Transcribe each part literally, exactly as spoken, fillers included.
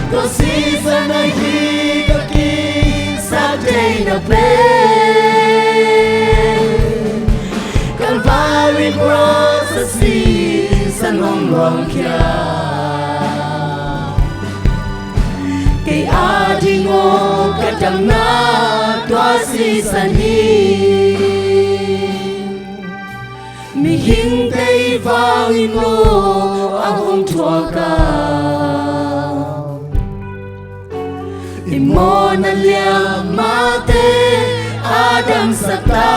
Tua sisan ahi ka kisaktheihna pen Calvary Cross a sisan hong luangkhia. Kei ading aw ka damna tua sisan hi. Mihingte i vangin aw a hong thuak a, i mawhna liamate a damsak ta.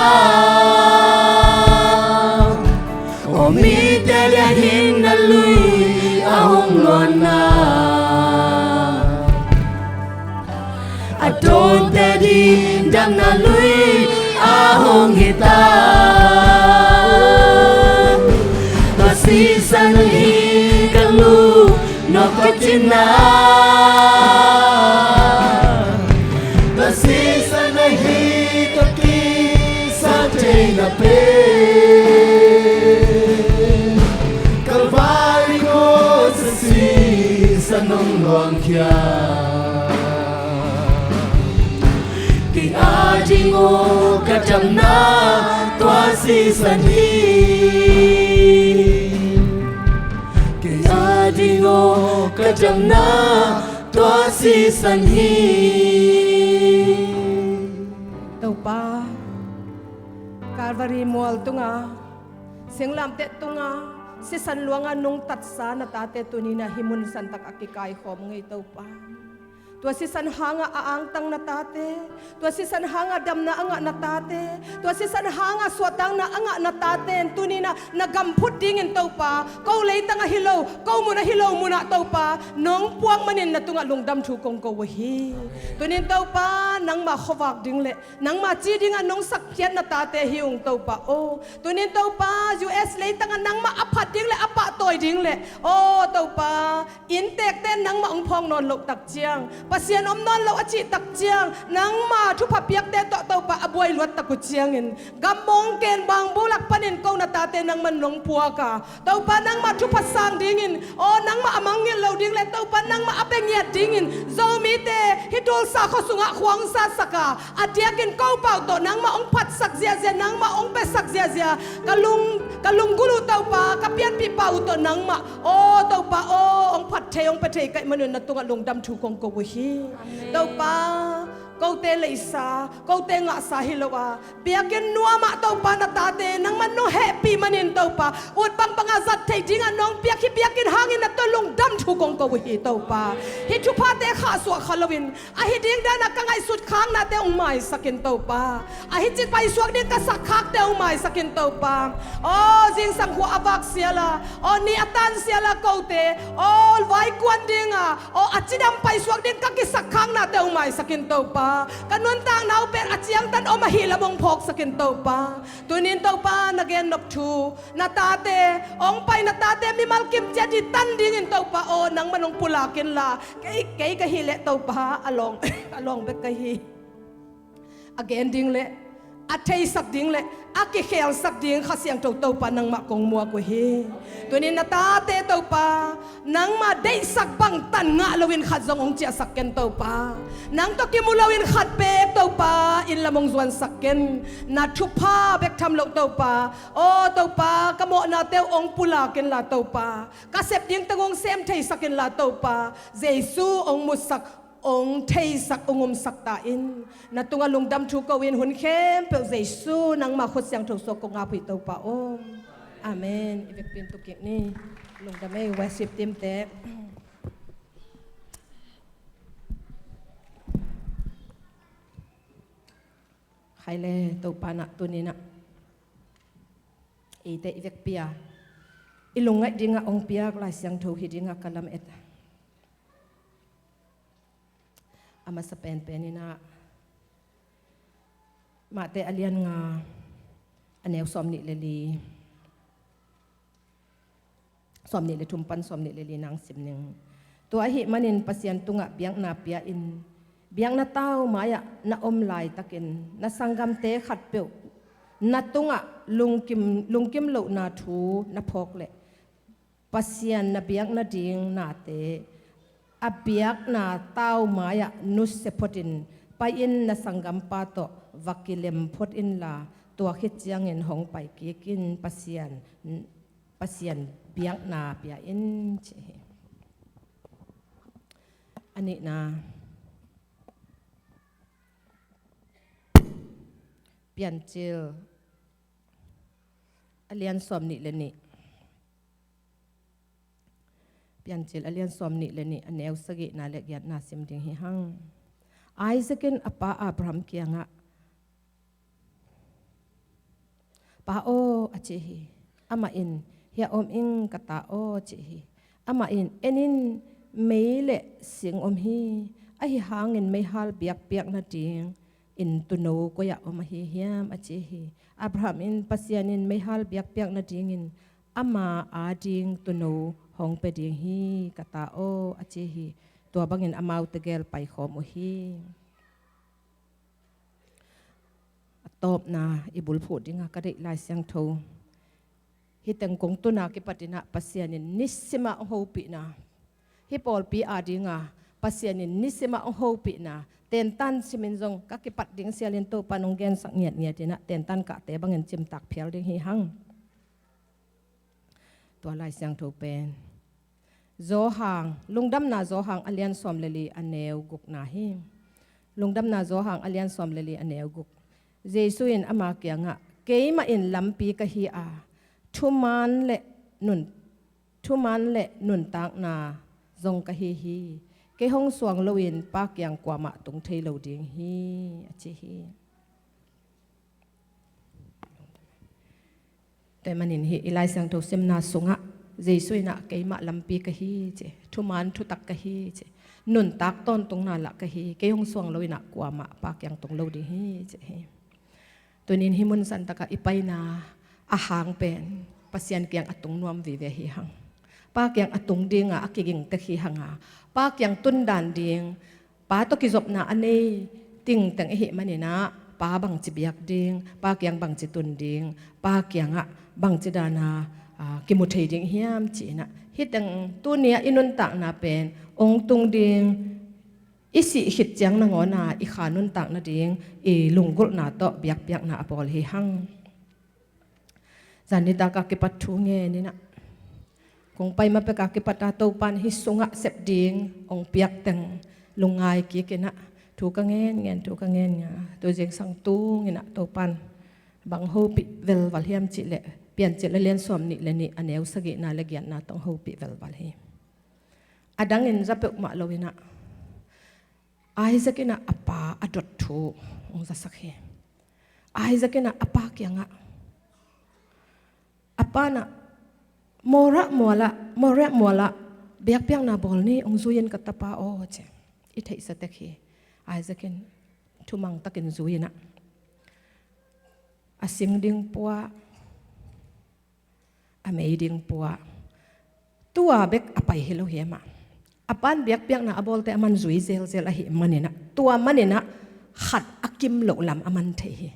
Aw mite liahin na lui a hong luanna, a dawnte ding damna lui a hong hita. Tua sisan ahi ka lungnop ka cina, tua sisan ahi ka kisaktheihna pen Calvary Cross a sisan hong luangkhia. Kei ading aw ka damna tua sisan hi. Kei ading aw ka damna tua sisan hi. Topa, Calvary mual tunga, singlamteh tunga sisan luanga nungtatsa na tate tuni-in ah hih mun santak a kikaikhawm ngei Topa. Tua sisan hanga a angtang na tate, tua sisan hanga damna a ngah na tate, tua sisan hanga suahtakna a ngah na tate in tuni-in ah na gam phut dingin Topa, ko leitang ahi lo, ko mun ahi lo munah Topa nong puak manin na tungah lungdam thu kong ko uh hi. Tuni-in Topa nangmah khuavak ding le nangmah ci dingah nong sakkhiat na tate hi ung Topa aw. Tuni-in Topa U S leitangah nangmah a phat ding le a pahtawi ding le aw Topa, inntekte nangmah hong phawk nawn loh tak ciang, Pasian om nawn lo a cih tak ciang nangmah thupha piakte tawh Topa a buai luat tak uh ciangin gam mawngken bang bulak panin ko na tate nangmah nong puak a, Topa nangmah thupha sang dingin aw nangmah a mangngilh lo ding le Topa nangmah a bia ngiat dingin Zomite hih Tulsa khua sungah khuang satsak a, a diakin ko pau tawh nangmah hong phatsak ziahziah, nangmah hong piasak ziahziah ka lung, ka lunggulh uh Topa, ka pianpih pau uh tawh nangmah aw Topa aw hong phat thei hong pia thei ka hih manun na tungah lungdam thu kong ko uh hi. Topa, kote leisa, kote ngahsa hi lo a, biakinn nuamah Topa na tate nangmah nong hehpih manin Topa, ut bangbanga zat theih dingah nong piak hih biakinn hangin na tungah lungdam thu kong ko uh hi Topa. Hih thuphate khahsuah kha loin ahi ding danah ka ngaihsut khaknate hong maisak in Topa, ahi ci paisuak ding ka sakkhakte hong maisak in Topa. Aw zingsang khua a vak siala, aw ni a tan siala kote aw vaikuan dinga aw a cidam paisuak ding ka kisakkhaknate hong maisak in Topa, ka nuntakna uh pen a ciangtan om ahih lam hong phawksak in Topa. Tuni-in Topa na gennop thu na tate hong pai na tate mimal kimciat i tan dingin Topa aw nangmah nong pulak inla, kei, kei ka hih leh Topa a lawng, a lawng bek ka hi. A gen ding le a theisak ding le a kikhelsak ding Kha Siangtho Topa nangmah kong muak uh hi. Tuni-in na tate Topa nangmah deihsak bang tan ngah loin khat zong hong ciahsak ken Topa, nang tawh kimu loin khat beek Topa inn lam hong zuansak ken. Na thupha bek tham loh Topa aw Topa, ka mawhnate uh hong pulak inla Topa, ka sep ding teng hong sem theisak inla Topa, Jesu hong musak hong theisak hong umsak ta in. Na tungah lungdam thu ko-in hun khempeuh Jesu nangmah khut siangtho suak kong ap uh hi Topa aw. Amen. I vekpi-in tu kik ni. Lungdam ei worship team te. Khai le Topa na tuni-in ah eite i vekpi a i lungngaih dingah hong piak Lai Siangtho hi dingah ka lamet. A masa penpen in ah Mate a lian nga a neu sawmnih le li, sawmnih le thum pan sawmnih le li nang sim ning. Tua ahih manin Pasian tungah biakna pia-in biakna tau mai-ah na om laitakin na sanggamte khatpeuh na tungah lungkim, lungkim lohna thu na phawk leh Pasian na biak nading nate a biakna tau mai-ah nusia photin pai-in na sanggampa tawh va kilem phot inla, tua khit ciangin hong pai kik in, Pasian, Pasian biakna pia in, ci hi. A nihna, Piancil a lian sawm nih le nih. Piancil a lian sawm nih le nih, a neu sagihna le giatna sim ding hi hang. Isaac in a pa Abraham kiangah, "Pa aw," a ci hi. Amah in, "Hiah om ing, ka ta aw," ci hi. Amah in, "En in, mei le sing om hi. Ahi hangin meihal biakpiak nading in tuuno koi-ah om ahi hiam?" a ci hi. Abraham in, "Pasian in meihal biakpiak nadingin ama ading tuuno hong pia ding hi, ka ta aw," a ci hi. Tua bangin amaute gel paikhawm uh hi. A tawpna i bulphuh dinga ka deih Lai Siangtho, hih teng kong tun a kipatin ah Pasian in nisim a hong hopihna, hih pawlpi adinga Pasian in nisim a hong hopihna, tentan simin zong ka kipat ding sialin Topa in hong gensak ngiatngiat in ah, tentan kahte bangin cimtak phial ding hi hang. Tua Lai Siangtho pen Johan, Lungdamna Johan a lian sawm le li, a neu gukna hi. Lungdamna Johan a lian sawm le li, a neu guk. Jesu in ama kiangah, "Keimah in lampi ka hi a, thuman le nun, thuman le nuntakna zong ka hi hi. Kei hong suang loin Pa kiang kuamah tung thei lo ding hi," a ci hi. Tua manin hih i Lai Siangtho simna sungah Jesu in ah, "Keimah lampi ka hi," ci, "Thuman thutak ka hi," ci, "Nuntak tawntungna lah ka hi. Kei hong suang loin ah kuamah Pa kiang tung lo ding hi," ci hi. Tunin hih mun santakah i paina a hang pen Pasian kiang a tung nuam vive hi hang. Pa kiang a tung dinga a kigingtek hi hanga, Pa kiang tundan ding, Pa tawh kizopna a nei tingteng i hih manin ah, Pa bangci biak ding, Pa kiang bangci tun ding, Pa kiangah bangci dana, aa, kimu thei ding hiam ci-in ah, hih teng tuni-ah i nuntakna pen hong tung ding, i sih khit ciang nangawna i kha nuntak nading i lunggulhna tawh biakpiakna a bawl hi hang. Zan nitak a kipat thu ngen in ah, kong pai ma pek a kipat a Topa in hih sungah sep ding hong piak teng lungngai kik in ah, thu ka ngen ngen, thu ka ngen ngen, tu zingsang tung in ah Topa in bang hopih velval hiam cih leh, Piancil a lian sawm nih le nih, a neu sagihna le giatna tawh hong hopih velval hi. A dangin za peuhmah lo in ah, Isaac in ah a pa a dot thu hong zasak hi. Isaac in ah a pa kiangah, a pa in ah, "Moriah mualah, Moriah mualah biakpiakna bawl ni, hong zui in ka tapa aw," ci. I theihsa tek hi. Isaac in thumang takin zui in ah, a sing ding pua, a mei ding pua, tua bek a pai hi lo hi mah. A pan biakpiakna a bawlte a man zui zelzel ahih manin ah, tua manin ah khat a kim loh lam a man thei hi.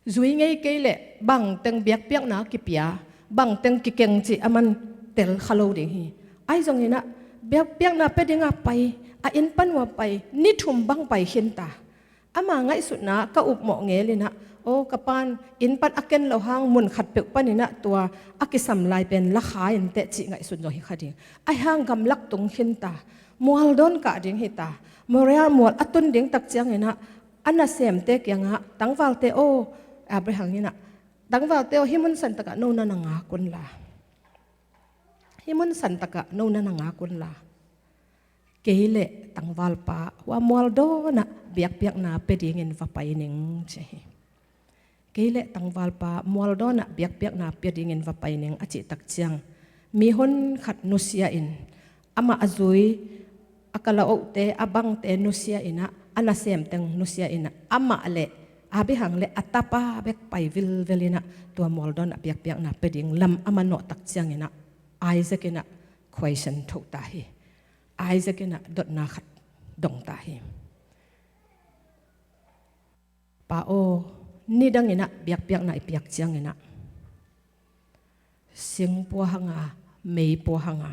Zui ngei kei leh bangteng biakpiakna kipia, bangteng kikeng cih a man tel kha lo ding hi. Ahi zongin ah biakpiakna pia dinga pai, a inn pan ua pai, ni thum bang pai khinta. Ama ngaihsutna ka upmawh ngel in ah, "Aw, ka pan inn pan a ken loh hang mun khat peuh panin ah tua a kisam lai pen la kha inteh," cih ngaihsut zaw hi kha ding. Ahi hang gamlak tung khinta, mual dawn kah ding hita. Moriah mual a tun ding tak ciangin ah, a nasemte kiangah, "Tangvalte aw," Abraham in ah, "Tangvalte aw, hih mun santakah no na na ngak unla, hih mun santakah no na na ngak unla, kei le tangvalpa hua mual dawnah biakpiakna pia dingin va pai ning," ci hi. "Kei le tangvalpa mual dawnah biakpiakna pia dingin va pai ning," a cih tak ciang, mihon khat nusia in, amah a zui, a kalaohte, a bangte nusia in ah, a nasemteng nusia in ah, amah le Abraham le a tapa bek pai vilvel in ah, tua mual dawnah biakpiakna pia ding lam a manawh tak ciangin ah, Isaac in ah question thoh ta hi. Isaac in ah dotna khat dong ta hi. "Pa aw, nidangin ah biakpiakna i piak ciangin ah, sing pua hanga, mei pua hanga,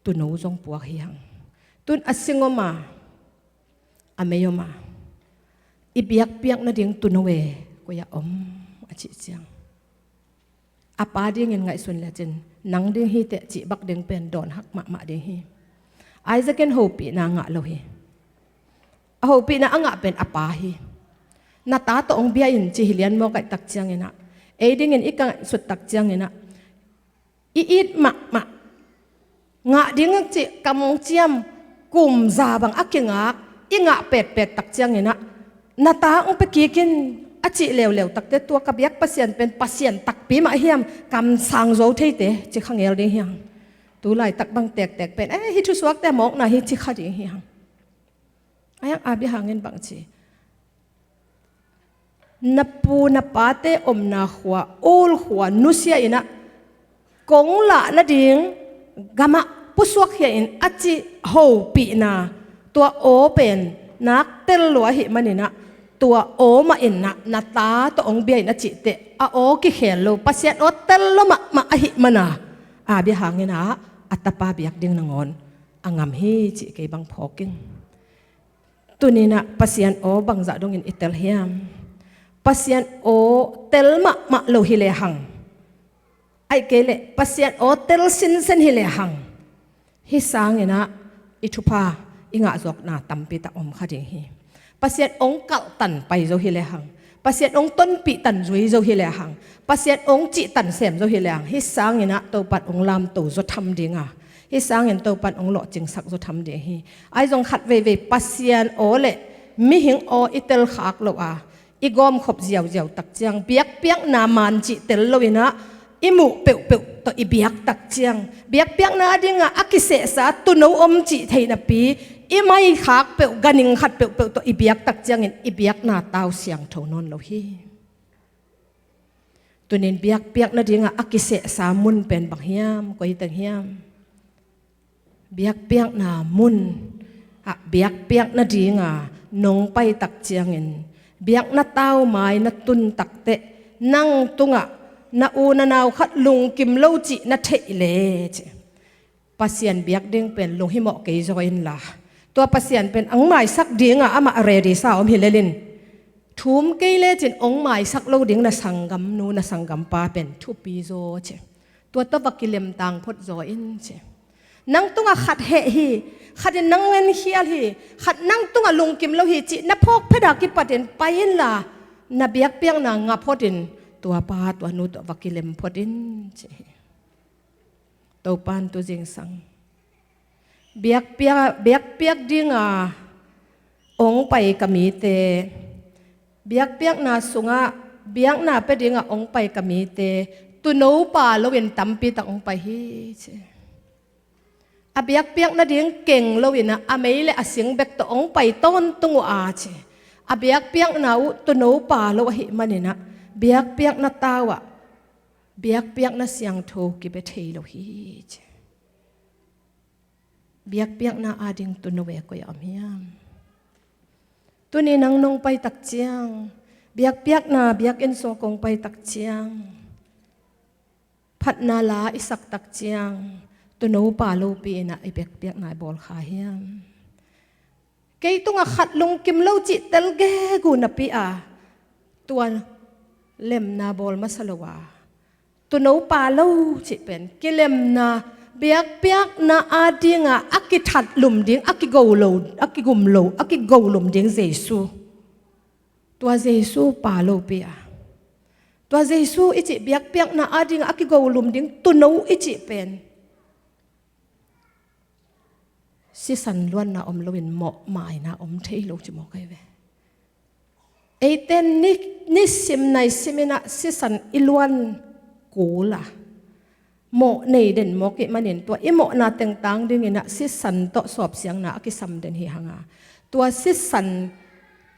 tuuno zong puak hi hang. Tun a sing om a, a mei om a, i biakpiak nading tuuno e, koi-ah om a cih ciang, a pa dingin ngaihsun lecin, nang ding hi teh cih bak ding pen dawn hak mahmah ding hi. Isaac in hopihna ngah lo hi. A hopihna a ngah pen a pa hi. Na ta tawh hong bia in ci hi lian maw, ka hih tak ciangin ah, ei dingin i ka ngaihsut tak ciangin ah, i it mahmah, ngah ding cih kamciam kum za bang a kingak i ngah petpet tak ciangin ah, na ta hong pia kik in a cih leuleu takteh, tua ka biak Pasian pen Pasian takpi mah hiam, kamsang zo thei teh ci kha ngel ding hi hang. Tu laitak bang tektek pen, eh, hih thusuakte mawkna hi ci kha ding hi hang. Ahi hang Abraham in bang ci, na pu na pate omna khua, Ur khua nusia in ah, kong lah nading gamah pusuak hia in a cih hopihna, tua aw pen nak tel lua ahih manin ah, tua aw mah in ah na ta tawh hong bia in a cih teh, a aw kikhel lo, Pasian aw tel lo mahmah ahih man a, Abraham in ah a tapa biak ding nangawn a ngam hi cih kei bang phawk ing. Tuni-in ah Pasian aw bangzah dongin i tel hiam? Pasian aw tel mahmah lo hi lehang, ahih kei leh Pasian aw tel sinsen hi lehang, hih sangin ah i thupha i ngahzawkna tampi tak om kha ding hi. Pasian hong kalhtan pai zo hi lehang, Pasian hong tonpihtan zui zo hi lehang, Pasian hong cihtan sem zo hi lehang, hih sangin ah Topan hong lamto zaw tham ding a, hih sangin Topan hong lawhcingsak zaw tham ding hi. Ahi zong khat veivei Pasian aw le mihing aw i tel khak lo a, i gawmkhop ziauziau tak ciang, biakpiakna man cih tel lo in ah, i muh peuhpeuh tawh i biak tak ciang, biakpiakna ding a a kisehsa tuuno om cih thei napi, i mai khak peuh, ganhing khat peuhpeuh tawh i biak tak ciangin i biakna tau siangtho nawn lo hi. Tuni-in biakpiak nading a a kisehsa mun pen bang hiam, koi teng hiam? Biakpiakna mun ah biakpiak nading a nong pai tak ciangin, biakna tau mai na tun takteh, nang tungah na u na nau khat lungkim lo cih na theih leh, ci. Pasian biak ding pen lunghimawh kei zaw inla, tua Pasian pen hong maisak ding a amah ready sa om hi lel in, thum kei lecin hong maisak lo ding na sanggamnu na sanggampa pen thupi zaw, ci. Tua tawh va kilemtang phot zaw in, ci. Nang tungah khat heh hi, khat in nang ngenkhial hi, khat nang tungah lungkim lo hi cih na phawk phet a kipatin pai inla, na biakpiakna ngah phot in, tua pa tua nu tawh va kilem phot in, ci hi. Topan tu zingsang biakpiak, biakpiak ding a hong pai ka mite, biakpiakna sungah biakna pia ding a hong pai ka mite, tuuno pa lo in tampi tak hong pai hi, ci. A biakpiak nading keng lo in ah, a mei le a sing bek tawh hong pai tawntung uh a, ci. A biakpiakna uh tuuno pa lo ahih manin ah, biakpiakna tau ah biakpiakna siangtho kibia thei lo hi, ci. Biakpiakna ading tuuno e koi-ah om hiam? Tuni nang nong pai tak ciang, biakpiakna biakinn sungah kong pai tak ciang, phatna la i sak tak ciang, tuuno pa lopi in ah i biakpiakna i bawl kha hiam? Kei tungah khat lungkim lo cih tel gegu napi a, tua lemna bawl masa lo a, tuuno pa lo cih pen kilemna, biakpiakna ading a a kithat lum ding, a kigo lo, a kigum lo, a kigo lum ding Jesu. Tua Jesu pa lopi a, tua Jesu i cih biakpiakna ading a a kigo lum ding tuuno i cih pen sisan luanna om lo in mawh maina om thei lo ci mawk ahi ve. Eite ni, nisim naisim in ah sisan i luan kul a, mawh nei den mawk ih manin, tua i mawhna tengtang ding in ah sisan tawh sawpsiangna a kisam den hi hang a, tua sisan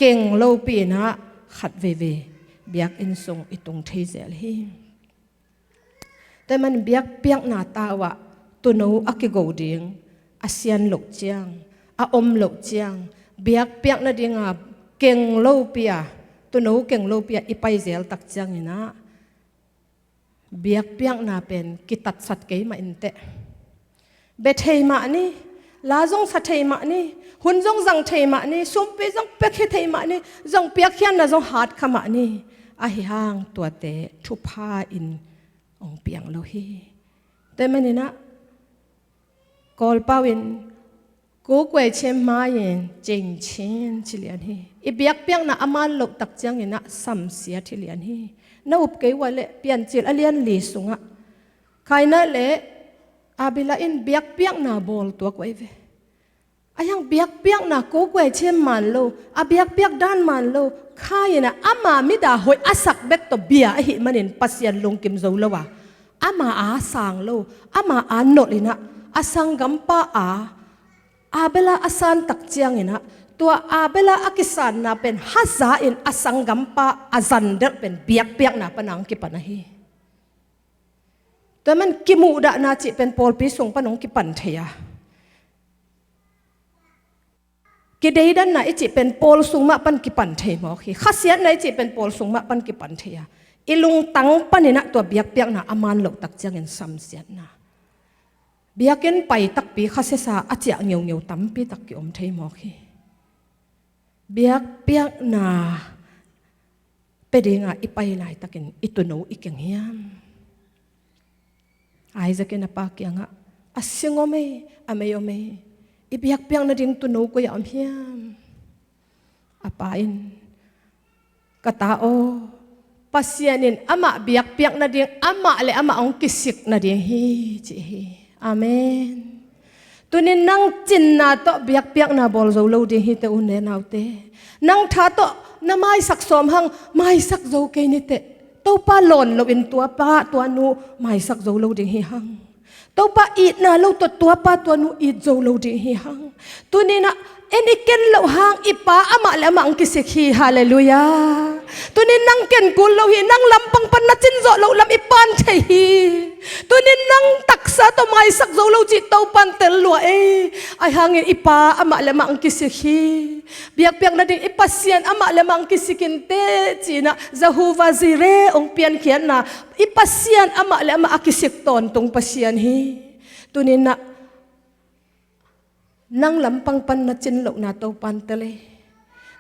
keng lopi in ah khat veivei biakinn sung i tung thei zel hi. Tua ahih manin biakpiakna tau ah tuuno a kigo ding a sian loh ciang, a om loh ciang, biakpiak nading a keng lopi a, tuuno keng lopi a i pai zel tak ciangin ah, biakpiakna pen kitatsat kei mah inteh. bia thei mah ni, la zong sa thei mah ni, hun zong zang thei mah ni, sumpi zong piakhia thei mah ni, zong piakkhiatna zong hat kha mah ni. Ahi hang tuate thupha in hong piang lo hi. Tua maninah Kawlpau in kukuai chem mai-in cing chin ci lian hi. I biakpiakna a man loh tak cianginah samsiat hi lian hi. Na up kei uh a leh Piancil a lian li sungah Kaina le Abila in biakpiakna bawl tuak uh ahi ve. Ahi hang biakpiakna kukuai chem man lo, a biakpiak dan man lo, Kaina ama mida hoih a sak bek tawh bia ahih manin Pasian lungkim zo lo a, ama a sang lo, ama a nolh inah a sanggampa a Abela a san tak cianginah tua Abela a kisanna pen haza in a sanggampa a zandelh pen biakpiakna pana hong kipan ahi. Tua man kimuhdahna cih pen pawlpi sung pan hong kipan thei a, kideidanna i cih pen pawl sung mah pan kipan thei mawk hi. Khasiatna i cih pen pawl sung mah pan kipan thei a, i lungtang paninah tua biakpiakna a man loh tak ciangin samsiatna. Biakinn pai takpi khasia sa a ciah ngeungeu tampi tak ki-om thei mawk hi. Biakpiakna pia dinga i pai laitakin i tuuno i keng hiam? Isaac in a pa kiangah, a sing om ei, a mei om ei, i biakpiak nading tuuno koi-ah om hiam? A pa in, ka ta aw, Pasian in amah biakpiak nading, amah le amah hong kisik nading hi, ci hi. Amen. Tunin nang cinna tawh biakpiakna bawl zo lo ding hi te u ne naute. Nang tha tawh na maisak sawm hang, maisak zo kei ni teh. Topa lawn loin tuapa tuanu maisak zo lo ding hi hang. Topa itna lo tawh tuapa tuanu it zo lo ding hi hang. Tuninah en i ken loh hang i pa amah le amah hong kisik hi. Halleluiah. Tunin nang ken kul lo hi, nang lampang pan na cin zawh loh lam i pan thei hi. Tunin nang taksa tawh maisak zo lo cih Topan tel lua ei. Ahi hangin i pa amah le amah hong kisik hi. Biakpiak nading i Pasian amah le amah hong kisik inteh cinah Jehovah Jireh hong piankhiatna, i Pasian amah le amah a kisik tawntung Pasian hi. Tuninah nang lampang pan na cin lohna Topan tel ei.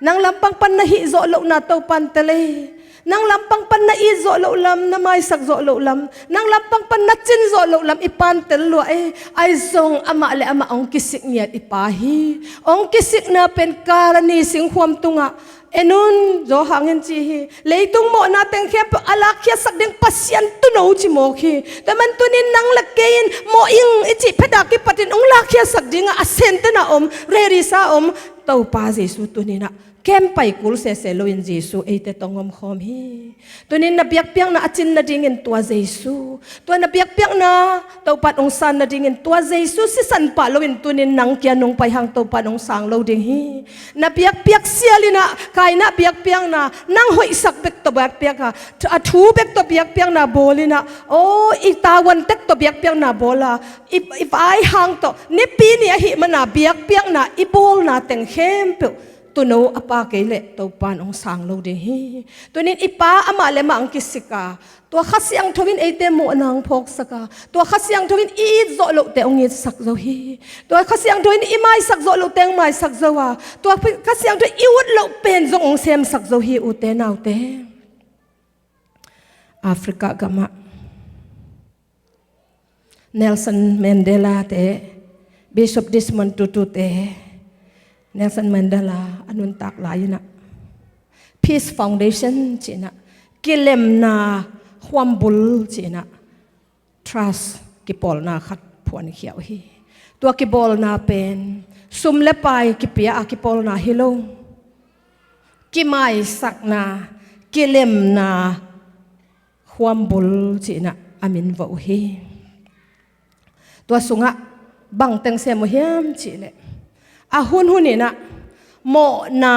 Nang lampang pan na hih zawh lohna Topan tel ei. Nang lampang pan na it zawh loh lam, na maisak zawh loh lam, nang lampang pan na cin zawh loh lam i pan tel lua ei. Ahi zong amah le amah hong kisik ngiat i pa hi. Hong kisikna pen kal a ni singkhuam tungah en un, Johan in ci hi. Leitung mawhna teng khempeuh a lakkhiatsak ding Pasian tuuno ci mawk hi. Tua man tunin nang le kei in mawh ing i cih phet a kipatin hong lakkhiatsak dingah a sentena om, ready sa om Topa Jesu tuninah kem pai kul sese loin Jesu eite tawh hong omkhawm hi. Tunin na biakpiakna a cin nadingin tua Jesu, tua na biakpiakna Topan hong san nadingin tua Jesu sisan pah loin tunin nang kia nong pai hang Topan hong sang lo ding hi. Na biakpiak sialinah Kaina biakpiakna, nang hoihsak bek tawh biakpiak a, a thu bek tawh biakpiakna bawlinah, aw, i tavuan tek tawh biakpiakna bawl a, i, i vai hang tawh nipi ni ahih mana biakpiakna i bawlna teng khempeuh tuuno a pa kei leh Topan hong sang lo ding hi. Tunin i pa amah le amah hong kisik a, tua Kha Siangtho in eite mawhna hong phawksak a, tua Kha Siangtho in i it zawh lohte hong itsak zo hi. Tua Kha Siangtho in i maisak zawh lohte hong maisak zo a, tua Kha Siangtho in i ut loh pen zong hong semsak zo hi ute naute. Africa gamah Nelson Mandela te, Bishop Desmond Tutu te, Nelson Mandela a nuntak lai-inah Peace Foundation cinah, kilemna huambul cinah trust kipawlna khat phuankhia uh hi. Tua kipawlna pen sum le pai kipia a kipawlna hi lo. Kimaisakna, kilemna huambul cinah a min va uh hi. Tua sungah bang teng sem uh hiam cihleh, a hunhuninah mawhna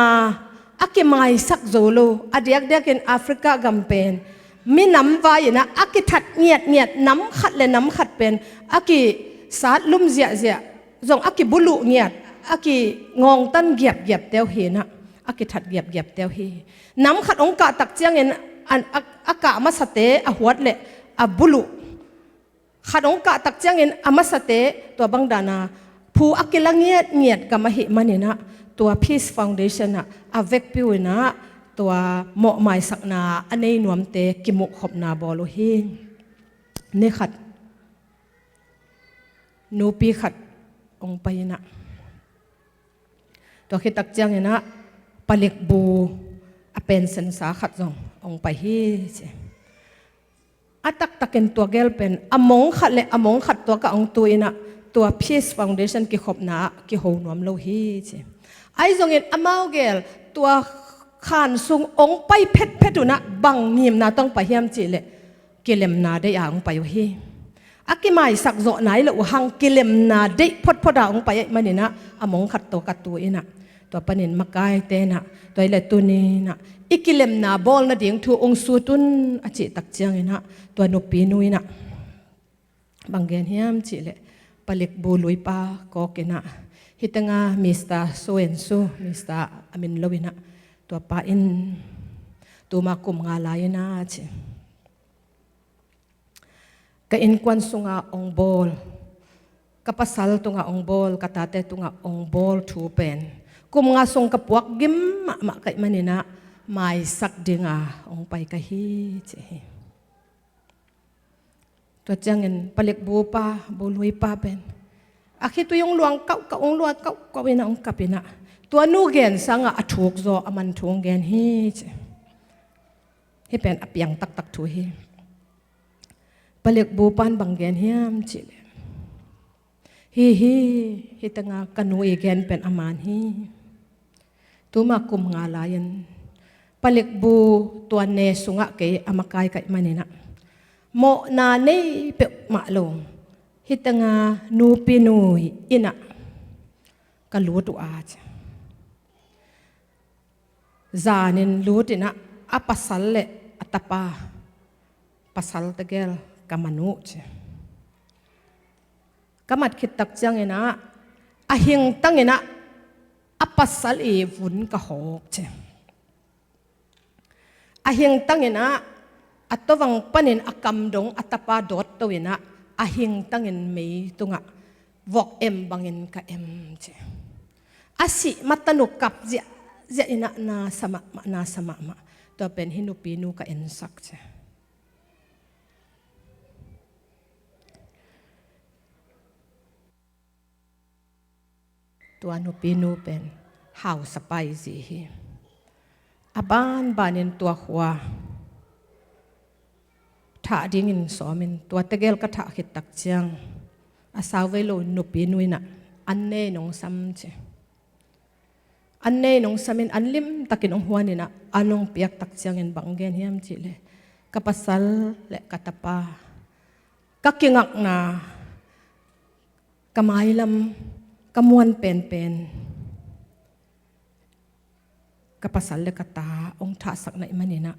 a kimaisak zo lo, a diakdiakin Africa gam pen minam vai-inah a kithat ngiatngiat, nam khat le nam khat pen a kisat lum ziahziah, zong a kibuluh ngiat, a kingawngtan giapgiapte uh hinah, a kithat giapgiapte uh hi. Nam khat hong kah tak ciangin a, a, a kah masate a huat le a buluh Khat hong kah tak ciangin a masate tua bang dana phu a kila ngiatngiat gam ahih maninah tua Peace Foundation ah a vekpi uh inah tua mawhmaisakna a nei nuamte kimuhkhopna bawl uh hi. Ni khat nupi khat hong pai inah tua khit tak cianginah palikbu a pensensa khat zong hong pai hi ci. A taktakin tua gel pen a mong khat le a mong khat tua kah hong tu inah tua Peace Foundation kikhopna ah kiho nuam lo hi ci. Ahi zongin amau gel tua khan sung hong pai phetphet unah bang ngimna tawh hong pai hiam cihleh kilemna deih a hong pai uh hi. A kimaisak zawh nai lo uh hang kilemna deih photphot a hong pai ahih maninah a mong khat tua kah tu inah tua panin makaite inah tua ih le tuninah i kilemna bawl nading thu hong sut un a cih tak cianginah tua nupinu inah bang gen hiam cihleh palikbu luipa kawk inah hitenga Mister So and So, Mister a min lo inah tua pa in tuma kum nga lai inah ci. Ka innkuan sunga hong bawl, ka pasal tunga hong bawl, ka tate tunga hong bawl thu pen kum nga sung ka puak gim mahmah ka hih maninah maisak dinga hong pai ka hi ci hi. Tua ciangin palikbu pa, bu lui pa pen a khitui hong luang kauhkauh, hong luang kauhkauh inah hong kap inah tua nu gen sangah a thuk zaw a man thu hong gen hi ci. Hih pen a piang taktak thu hi. Palikbu pan bang gen hiam cihleh hi hi, hitenga ka nu i gen pen a man hi. Tuma kum nga lai-in palikbu tua ne sungah kei a makai ka hih maninah mawhna nei peuhmah lo hitenga nupinu innah ka lut uh a ci. Zanin lut inah a pasal le a tapa pasal tegel ka man uh ci. Ka mat khit tak cianginah a hingtang inah a pasal i vun ka hawk ci. A hingtang inah a tawvang panin a kam dong a tapa dawt to inah a hingtangin mei tungah vok em bangin ka em ci. A sih matan uh kap ziahziah inah na sa mahmah, na sa mahmah. Tua pen hih nupinu ka ensak ci. Tua nupinu pen hausa pai zi hi. A banbanin tua khua thah dingin sawmin tua tegel ka thah khit tak ciang a sauvei lo nupinu innah an ne nong sam ci. An ne nong samin an limtakin hong huan inah an hong piak tak ciangin bang gen hiam cihleh ka pasal le ka tapa ka kingakna ka mailam ka muan penpen ka pasal le ka ta hong thahsak na hih maninah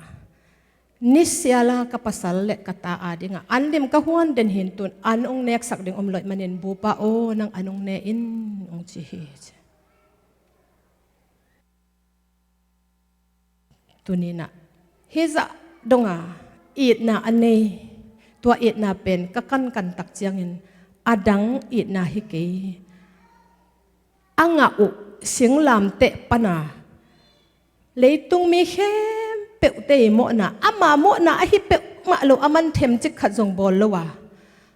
nisiala ka pasal le ka ta adingah an lim ka huan den hi intun an hong neksak ding om lo hih manin bupa aw nang an hong ne in hong ci hi ci. Tuninah hih zah donga itna a nei tua itna pen ka kankan tak ciangin a dang itna hi kei. A ngah uh singlamteh pana leitung mi khempeuhte i mawhna ama mawhna ahi peuhmah lo a man themcik khat zong bawl lo a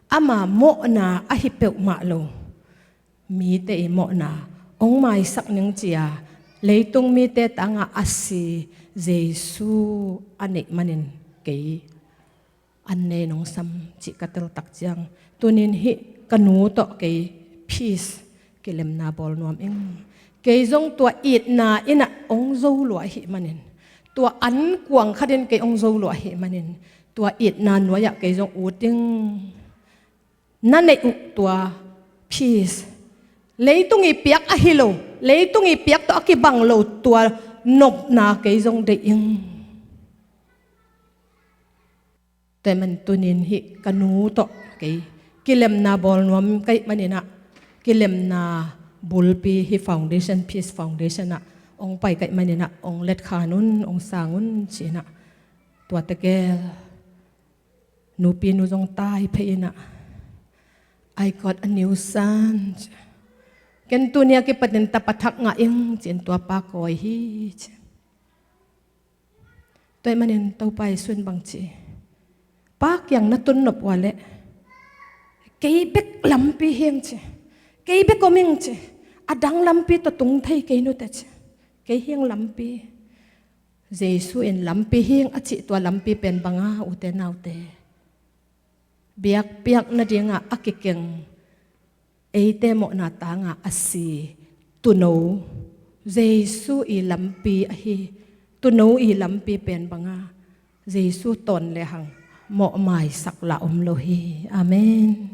ama mawhna ahi peuhmah lo mite i mawhna hong maisak ning cia leitung mite tangah a si Jesu a neih manin kei an ne nong sam cih ka tel tak ciang tunin hih ka nu tawh kei peace kilemna bawl nuam ing. Kei zong tua itna innah hong zo lua ahih manin tua an kuang khatin kei hong zo lua ahih manin tua itna nuai-ah kei zong ut ing. Na neih uh tua peace leitung i piak ahi lo leitung i piak tawh a kibang lo tua nopna kei zong deih ing. Tua ahih man tunin hih ka nu tawh kei kilemna bawl nuam ka hih maninah kilemna bulpi hih foundation, Peace Foundation ah hong pai ka hih maninah hong letkhan un hong sang un cinah tua tegel nupinu zong tai phei inah "I got a new son," ci. "Ken tuni a kipatin tapa thak ngah ing," ci-in tua pa kawi hi, ci. Tua ahih manin Topa Jesu in bang ci, "Pa kiang na tun nop uh leh, kei bek lampi hi ing," ci. "Kei bek om ing," ci. "A dang lampi tawh tung thei kei nute," ci. "Kei hi ing lampi." Jesu in lampi hi ing a cih tua lampi pen bang a, ute naute, biakpiak nadingah a kikeng, eite mawhna tangah a si tuuno, Jesu i lampi ahi. Tuuno i lampi pen bang a, Jesu tawn lehang mawhmaisak lah om lo hi. Amen.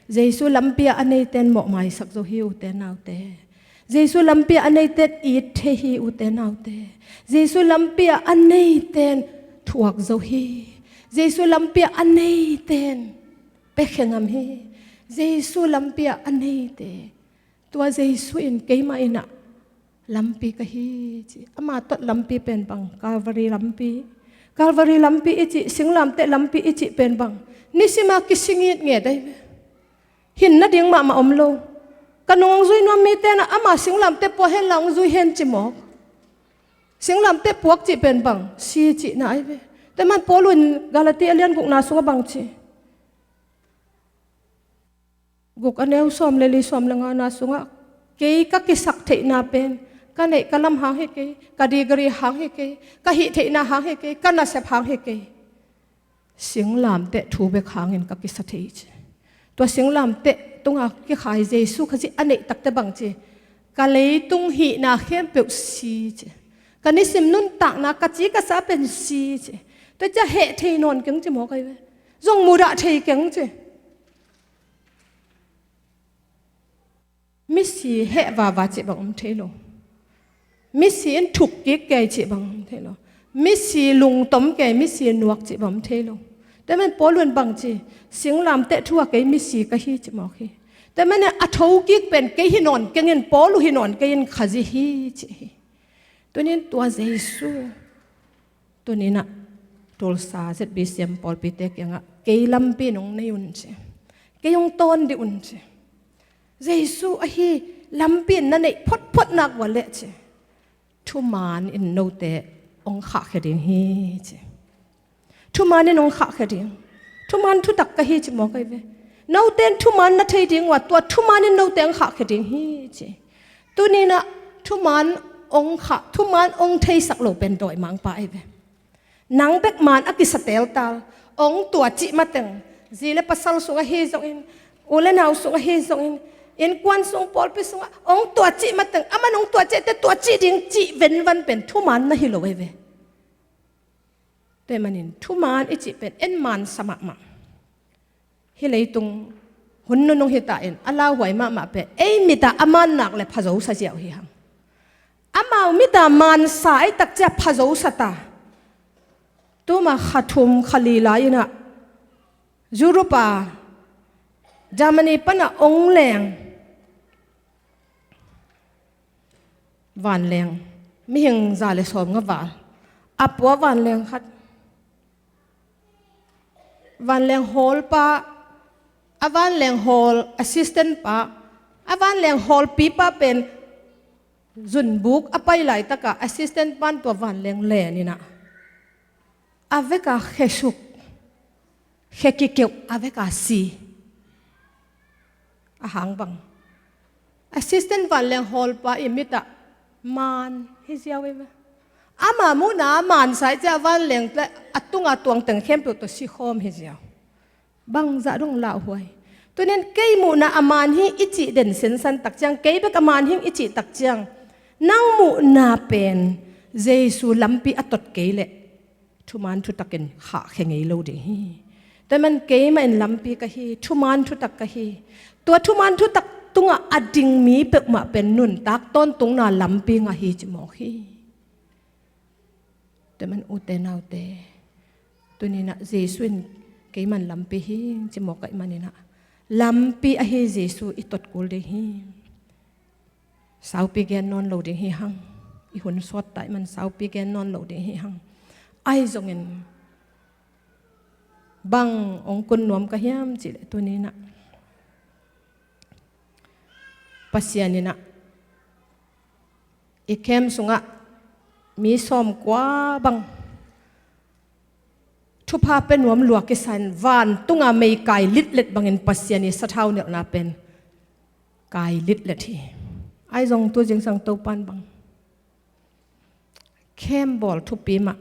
Jesu lampi ah a neite in mawhmaisak zo hi, ute naute. Jesu lampi ah a neite in it thei hi, ute naute. Jesu lampi ah a neite in thuak zo hi. Jesu lampi ah a neite in pia khe ngam hi. Jesu lampi ah a neite. Tua Jesu in, "Keimah in ah lampi ka hi," ci. Ama tawt lampi pen bang, Calvary lampi. Calvary lampi i cih, singlamteh lampi i cih pen bang, nisim a kising it nge dai ve. Hin nading mahmah om lo. Ka nung hong zui nuam mite in ah ama singlamteh pua hen la hong zui hen ci mawk. Singlamteh puak cih pen bang, si cihna ahi ve. Tua ahih man Paul in Galati a lian gukna sungah bang ci, guk a neu sawm le li, sawm le ngana sungah, "Kei ka kisak theihna pen ka neih ka lam hang hi kei, ka degree hang hi kei, ka hih theihna hang hi kei, ka nasep hang hi kei. Singlamteh thu bek hangin ka kisa thei," ci. Tua singlamteh tungah kikhai Jesu Khazih a neih takteh bang ci, "Ka leitung hihna khempeuh si," ci. "Ka nisim nuntakna, ka ci ka sa pen si," ci. Tua ciang heh thei nawn keng ci mawk ahi ve. Zong mudah thei keng ci. Misi heh vava cih bang om thei lo. Misi in thuk kik kei cih bang om thei lo. Misi lungtom kei, misi nuak cih bang om thei lo. Tua ahih man Paul in bang ci, "Singlamteh thu ah kei misi ka hi," ci mawk hi. Tua ahih man a tho kik pen kei hi nawn keng in, Paul uh hi nawn kei in, Khazih hi ci hi. Tuni in tua Jesu, tuni in ah Tulsa Z B C M pawlpite kiangah, "Kei lampi in hong nei un," ci. "Kei hong tawn dih un," ci. Jesu ahi lampi in na neih photphot nak uh leh ci, "Thuman in note hong khahkhia ding hi," ci. "Thuman in hong khahkhia ding. Thuman thutak ka hi," ci mawk ahi ve. "Note in thuman na thei ding uh a, tua thuman in note hong khahkhia ding hi," ci. Tuni in ah thuman hong khah, thuman hong theisak lo pen dawimangpa ahi ve. Nang bek man a kisa teltal, hong tuacih mateng, zi le pasal sungah hi zongin, u le nau sungah hi zongin, innkuan sung, pawlpi sungah hong tuacih mateng, aman hong tuacih teh tuacih ding cih venvan pen thuman na hi lo ahi ve. Tua ahih manin thuman i cih pen en mansa mahmah. Hih leitung hun nunung hi ta in, a lauhuai mahmah pen ei mit ah a man nak leh phazosa ziau hi hang. Amau mit ah mansa ahih tak ciang phazosa ta. Tuma kha thum kha li lai in ah Europe ah, Germany pan ah hong leng vanleng, mihing za le sawmnga val a pua vanleng khat. Vanleng hawlpa, a vanleng hawl assistant pa, a vanleng hawlpipa pen zunbuk a pai laitak ah assistant pan tua vanleng len in ah, a vek a khe suk, khe kikeuh, a vek a si. A hang bang, assistant vanleng hawlpa i mit ah man hi ziau hi ve. Ama muhna ah mansa ahih ciang vanleng le a tunga tuang teng khempeuh tawh si khawm hi ziau. Bangzah dong lauhuai. Tuni in kei muhna ah a man hi i cih den sinsan tak ciang, kei bek a man hi ing i cih tak ciang, nang muhna pen Jesu lampi a tot kei leh thuman thutak in khahkhia ngei lo ding hi. Tua ahih man keimah in lampi ka hi, thuman thutak ka hi. Tua thuman thutak tungah a ding mi peuhmah pen nuntak tawntungna lampi ngah hi ci mawk hi. Tua ahih man ute naute, tuni in ah Jesu in, "Keimah in lampi hi ing," ci mawk ahih manin ah, lampi ahi Jesu i tot kul ding hi. Saupi gen nawn lo ding hi hang. I hun sawt ta ahih man saupi gen nawn lo ding hi hang. Ahi zongin bang hong kun nuam ka hiam cih leh tuni in ah, Pasian in ah i camp sungah mi sawmkua bang thupha pia nuam lua kisan vantunga mei kai litlet bangin Pasian i sathau nelhna pen kai litlet hi. Ahi zong tu zingsang Topan bang camp bawl thupi mah.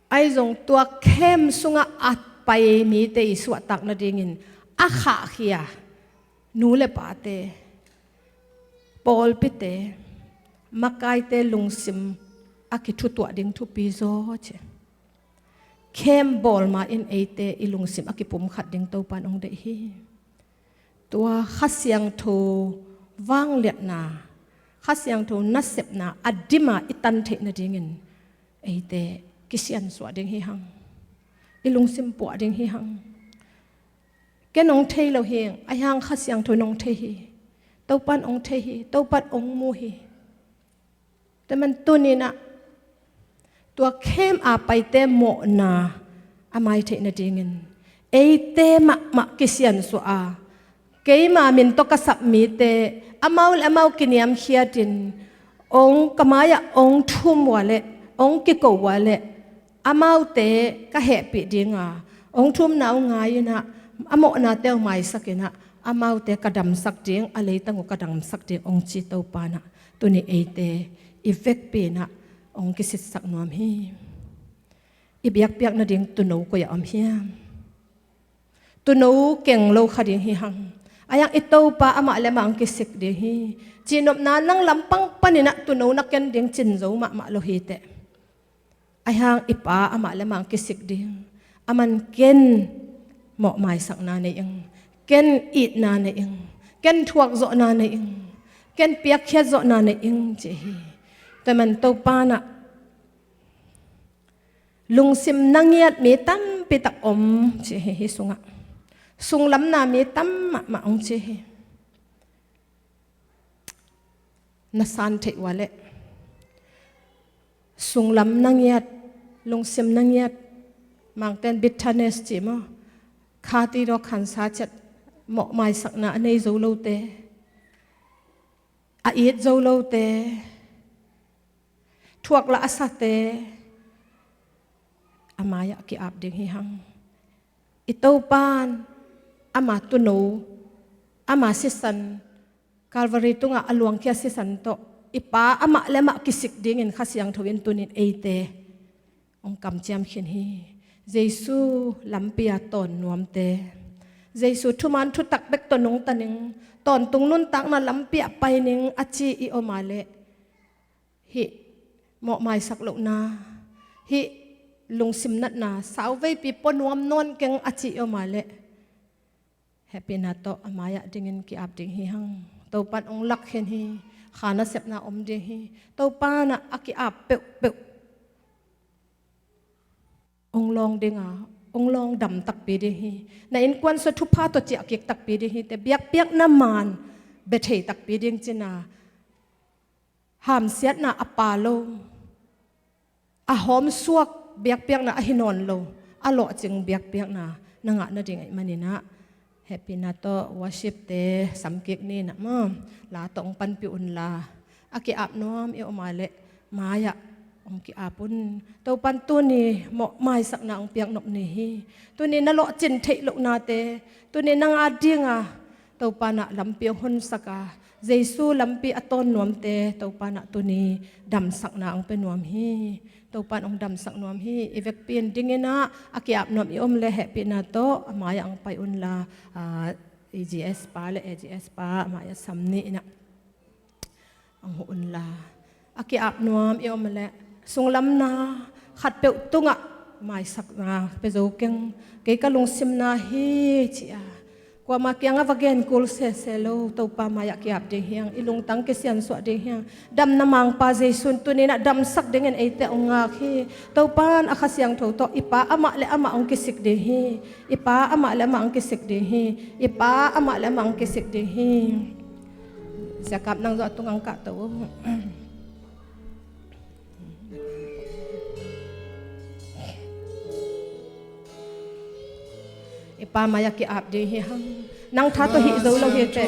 Ahi zong tua camp sungah a pai mite i suahtak nadingin a khahkhia nu le pate, pawlpite, makaite lungsim a kithutuah ding thupi zaw ci. Camp bawl ma-in eite i lungsim a kipumkhat ding Topan hong deih hi. Tua Kha Siangtho vangliatna, Kha Siangtho nasepna a dima i tan theih nadingin eite kisiansuah ding hi hang. I lungsim puah ding hi hang. Ken hong thei lo hi, ahi hang Kha Siangtho in hong thei hi. Topan hong thei hi, Topan hong mu hi. Tua man tuni-in ah tua camp a paite mawhna a mai theih nadingin eite mahmah kisiansuah a, keima min tawh ka sap mite amau le amau kiniamkhiatin hong ka mai-ah hong thum uh a leh hong kiko uh a leh amaute ka hehpih ding a, hong thumna uh ngai-in ah a mawhnate uh maisak in ah amaute ka damsak ding, a leitang uh ka damsak ding hong ci Topan ah tuni eite i vekpi-in ah hong kisitsak nuam hi. I biakpiak nading tuuno koi ah om hiam? Tuuno keng lo kha ding hi hang. Ahi hang i Topa amah le amah hong kisik ding hi. Cihnopna nang lampang panin ah tuuno na ken ding cin zo mahmah lo hi teh. Ahi hang i Pa amah le amah hong kisik ding. Aman ken mawhmaisakna nei ing, ken itna nei ing, ken thuakzawhna nei ing, ken piakkhiatzawhna nei ing ci hi. Tua man Topan ah lungsim na ngiat mi tampi tak om ci hi, hih sungah. Sunglamna mi tam mahmah hong ci hi. Na san theih uh a leh sunglam na ngiat, lungsim na ngiat, Mangten bitterness ci maw, kha ti dawh khansa ciat, mawhmaisakna a nei zo lote, a it zo lote, thuak lah a sate a mai-ah ki-ap ding hi hang. I Topan ama tuuno, ama sisan, Calvary tungah a luangkhia sisan tawh i Pa amah le amah kisik dingin Kha Siangtho in tuni-in eite hong kamciam khin hi. Jesu lampi-a tawn nuamte, Jesu thuman thutak bek tawh nungta ning, tawntung nuntakna lampi-ah pai ning a ci i om a leh, hih mawhmaisak lohna, hih lungsim natna, sauveipi pua nuam nawn keng a ci i om a leh, hehpihna tawh a mai-ah dingin ki-ap ding hi hang. Topan hong lak khin hi. Kha nasepna om ding hi. Topan ah a ki-ap peuhpeuh hong lawng ding a, hong lawng dam takpi ding hi. Na innkuan sung thupha tawh ciah kik takpi ding hi teh. Biakpiakna maan bia thei takpi ding cihna, hamsiatna a pha lo, a hawmsuak biakpiakna ahi nawn lo, a lawhcing biakpiakna na ngah nading ahih manin ah, hehpihna tawh worship-te sam kik ni in ah maw, la tawh hong panpih unla, a ki-ap nuam i om a leh mai-ah hong ki-ap un. Topan tuni mawhmaisakna hong piak nop ni hi. Tuni na lawhcin theih lohnate, tuni nang adinga Topan ah lampi hong honsak a, Jesu lampi a tawn nuamte Topan ah tuni damsakna hong pia nuam hi. Topan hong damsak nuam hi. I vekpi-in dingin ah a ki-ap nuam i om leh hehpihna tawh a mai-ah hong pai unla, ah, A G S pa le A G S pa a mai-ah sam ni in ah hong huh unla, a ki-ap nuam i om leh sunglamna khatpeuh tungah maisakna pia zo keng. Kei ka lungsimna hi ci-a kuamah kiangah va gen kul sese lo, Topa mai-ah ki-ap ding hi hang. I lungtang kisiansuah ding hi hang. Damna mangpa Jesu in tuni-in ah damsak dingin eite hong ngak hi. Topan a Kha Siangtho tawh i pa amah le amah hong kisik ding hi. I pa amah le amah hong kisik ding hi. I pa amah le amah hong kisik ding hi. Siakap, nang zong a tungah hong kahto uh. I pa mai-ah ki-ap ding hi hang. Nang tha tawh hih zo lo hi teh.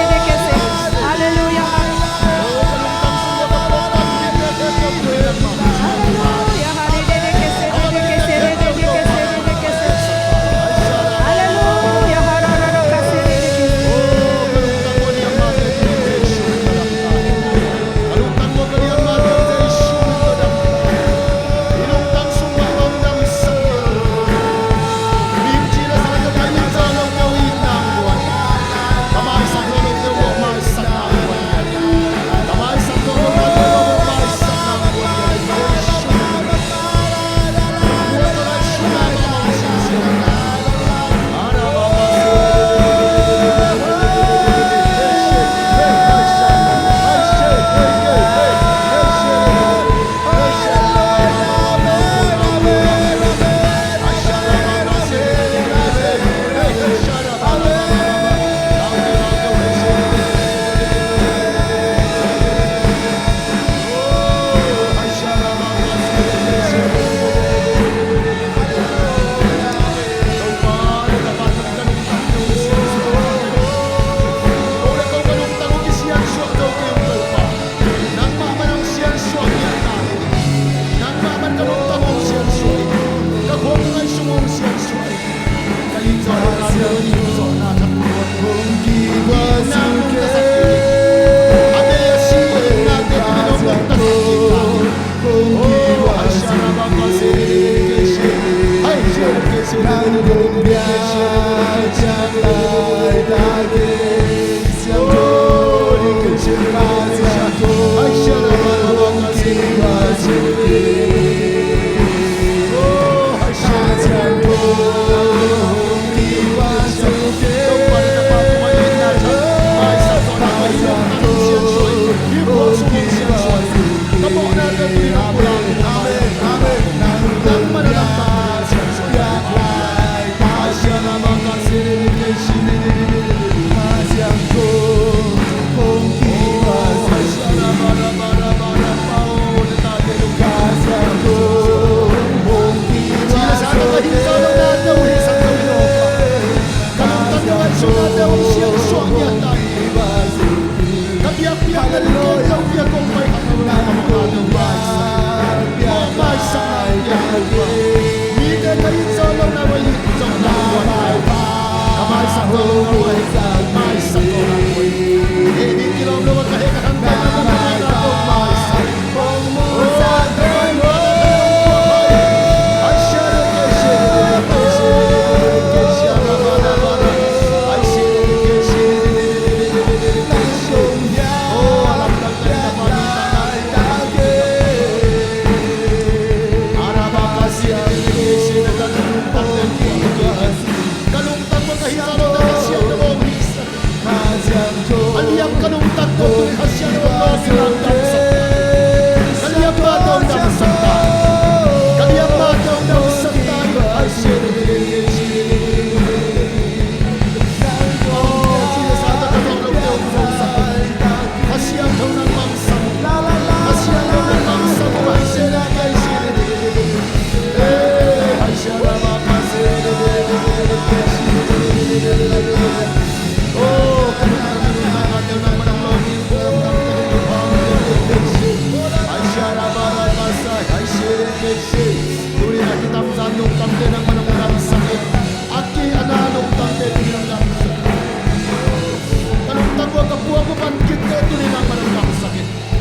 Hallelujah.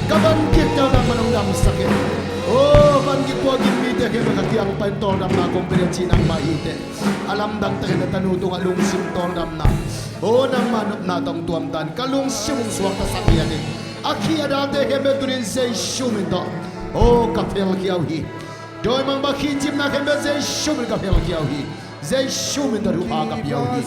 Ka van gik teh nangmah nong damsak in. Aw, van gik puak in mite khempeuh ka kiang pan tawldamna kong pia ding ci nangmah hi teh. A lamdang takin na tanu tungah lungsim tawldamna, aw, nangmah nopna tawh hong tuamta in. Ka lungsim hong suaktasak hi a ding. A khi a dalte khempeuh tuni in Jesu min tawh, aw, ka phelkhia uh hi. Dawimangpa khihcimna khempeuh Jesu min ka phelkhia uh hi. Jesu min tawh thupha ka pia uh hi.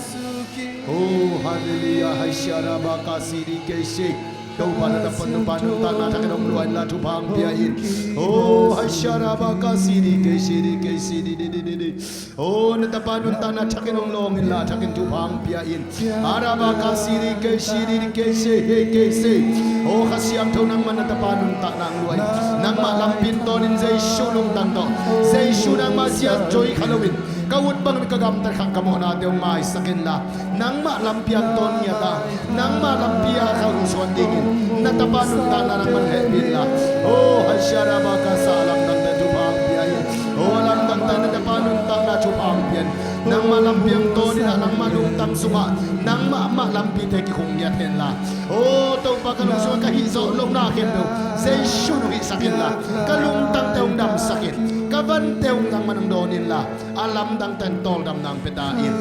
Oh, halleluiah. Hai sharabaka sidi kei shi. Topa na tapa nuntakna thakin hong luah inla thupha hong pia in. Oh, hai sharabaka sidi kei shi di kei shi di di di di di. Oh, na tapa nuntakna thakin hong lawng inla thakin thupha hong pia in. Arabaka sidi kei shi di di kei shi hei kei shi. Oh, Kha Siangtho nangmah na tapa nuntakna hong luah in. Nangmah lampi in tawn in Jesu lungtang tawh. Jesu nangmah siat zoi kha loin ka ut bangin ka gamtat khak ka mawhnate hong maisak inla, nangmah lampi ah tawn ngiat a, nangmah lampi ah ka hong suan dingin na tapa nuntakna nangmah hehpih inla. Oh, hai sharabaka sa lamdangte thupha hong pia in. Oh, lamdangte na tapa nuntakna thupha hong pia in. Nangmah lampi ah tawn inla, nangmah lungtang sungah nangmah mah lampite kikhung ngiat inla. Oh, Topa ka lungsungah ka hih zawh lohna khempeuh Jesu nong hihsak inla, ka lungtangte hong damsak in. Ka vante hong nangmah nong dawn inla, a lamdang takin tawldamna hong pia ta in.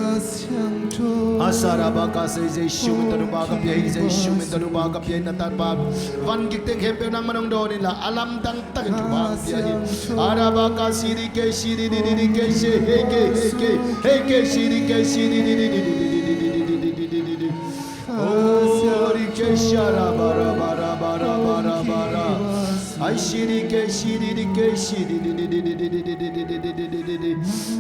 Asarabaka sei, Jesu min tawh thupha ka pia hi, Jesu min tawh thupha ka pia hi, na tapa van gik teng khempeuh nangmah nong dawn inla, a lamdang takin thupha hong pia hi. Arabaka sidi kei sidi di di di kei se hei kei hei kei hei kei sidi kei sidi di di di di di di di di di di di di di di. Oh, di kei sharabarabarabarabarabara. Ai sidi kei sidi di kei sidi di di di di di di di di di di di di di di.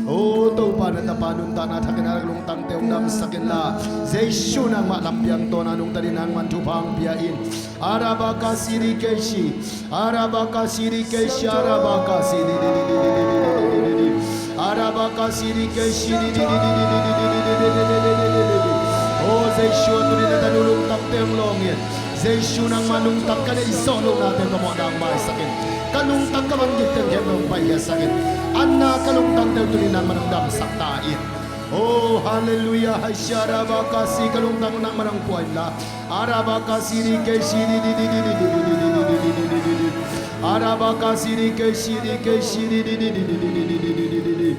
Oh, Topa na tapa nuntakna thakin a lungtangte hong damsak inla, Jesu nangmah lampi ah tawn a nungta dingin nangmah thupha hong pia in. Arabaka sidi kei shi, arabaka sidi kei shi, arabaka sidi di di di di di di di di di di. Arabaka sidi kei shi di di di di di di di di di di di di di di di. Oh, Jesu a tuni na tanu lungtangte hong lawng in. Jesu nangmah lungtang ka neih zawh lohnate ka mawhna hong maisak in. Ka lungtang ka van gik teng khempeuh hong paikhiatsak in. A na ka lungtangte uh tuni nangmah nong damsak ta in. Oh, halleluiah. Hai sharabaka si, ka lungtang nangmah nong pua inla. Arabaka sidi kei sidi di di di di di di di di di di di di di di. Arabaka sidi kei sidi kei sidi di di di di di di di di di di di.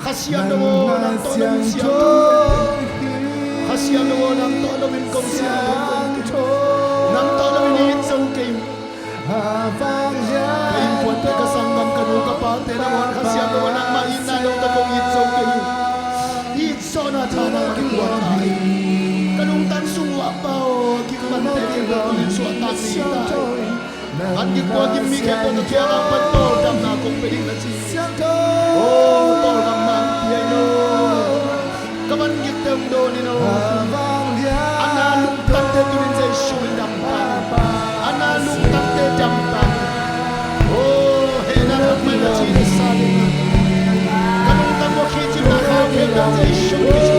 Kha Siangtho aw, nang tawh lo in siangtho. Kha Siangtho aw, nang tawh lo in kong siangtho. Nang tawh lo in i it zo kei. Ka innkuante, ka sanggam, ka nu ka pate nangawn Kha Siangtho aw, nangmah itna lo tawh kong it zo kei. It zawhna tha nangmah kong pia. Ka lungtang sung uh ah Pa aw, a gik mante khempeuh tawh in suahtak ni ta. An gik kua gim mi khempeuh ka kiangah pan tawldamna kong pia ding na ci. Aw, tawldamna hong pia in aw. Ka van gikte hong dawn in aw. A na lungtangte tuni-in Jesu min dam ta. A na lungtangte dam ta. Aw, hehna nangmah na ci na sa ding. Ka lungtang uh khicimna khau khempeuh Jesu min kici.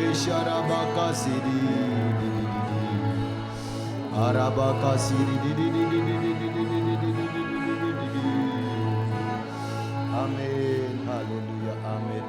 Amen. Hallelujah. Amen.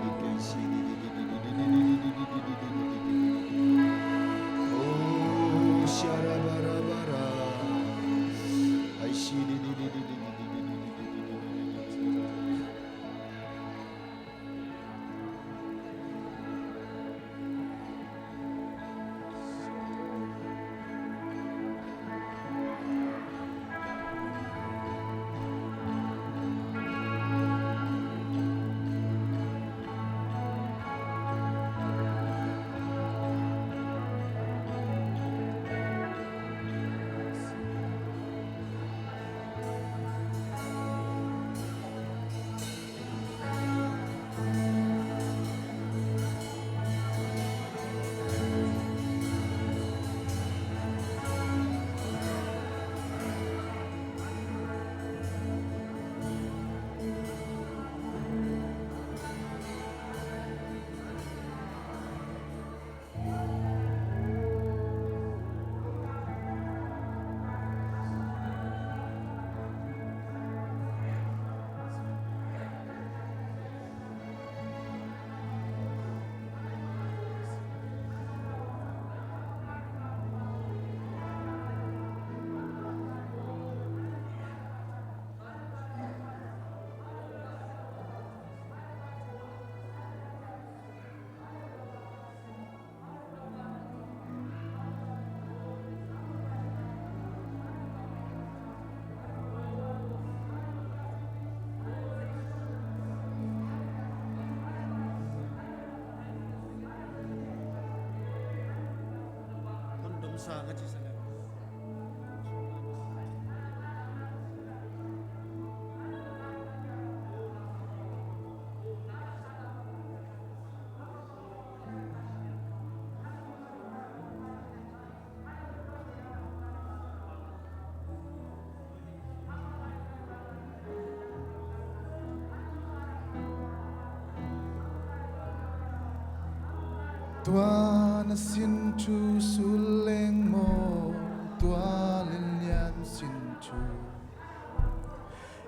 Tua na sin thu sul leng maw, tua lianlian sin thu.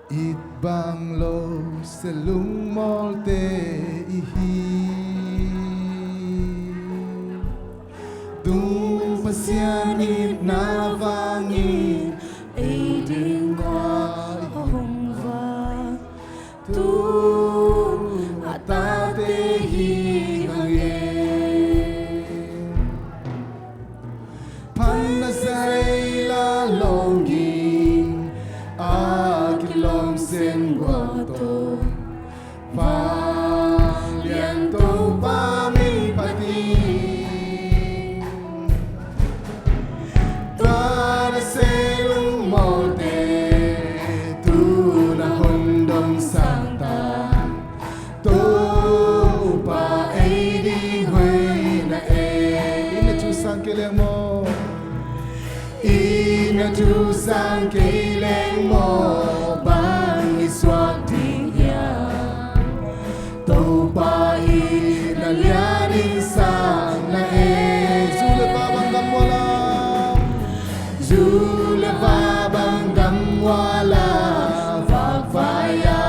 It bang lo se lungmawlte i hi. Tung Pasian itna vangin ei ding kua hong vak, tung a tate hi hang e. Phan na zai la lawng ging a kilawm sen gua tawh, vanglian Topa min phat hi. Tua na se lungmawlte tu na hong dong sang ta. Topa ei ding hoih na e. Inn a thu sang kei leng maw? Inn a thu sang kei leng maw, bang i suak ding hiam? Topa itna lian in sang na e. Zu le va bang gam ua la, zu le va bang gam ua la, vakvai-a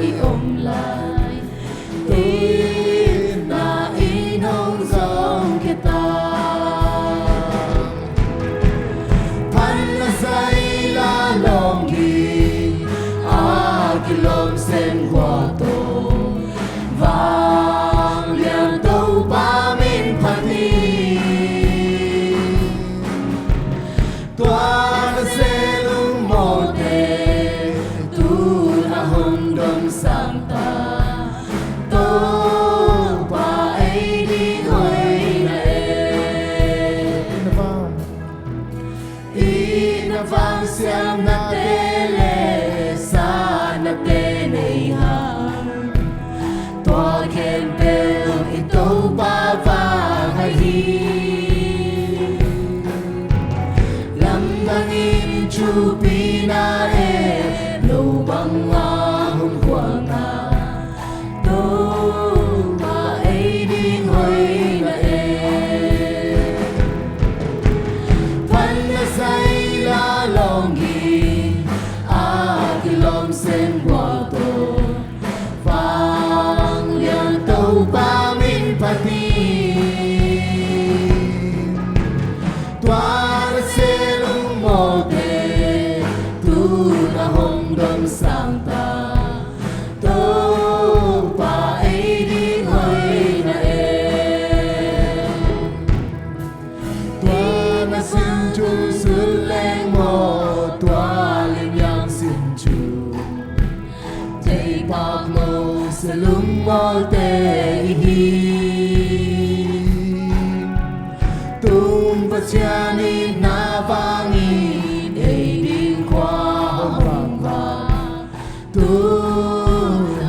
i om lai. Itna in hong zong khia ta. Phan na zai la lawng ging a kilawm sen gua tawh, vanglian Topa min phat hi. Tua na se lungmawlte tu na hong dong sang ta. Topa ei ding hoih na e. Itna vang, itna vang siamnate le sanate nei hang. Tua khempeuh i Topa vang ahi. Lamdang in thupi na e, lo bang a hong khual na. Topa ei ding hoih na e. Tu-in a hong dong sang ta, Topa ei ding hoih na e. Tua na sin tung sut leng maw, tua lian hiam sin tung thei pak lo, sia lungmawlte i hi. Tung Pasian in na vang in ei ding khua hong hong va, tu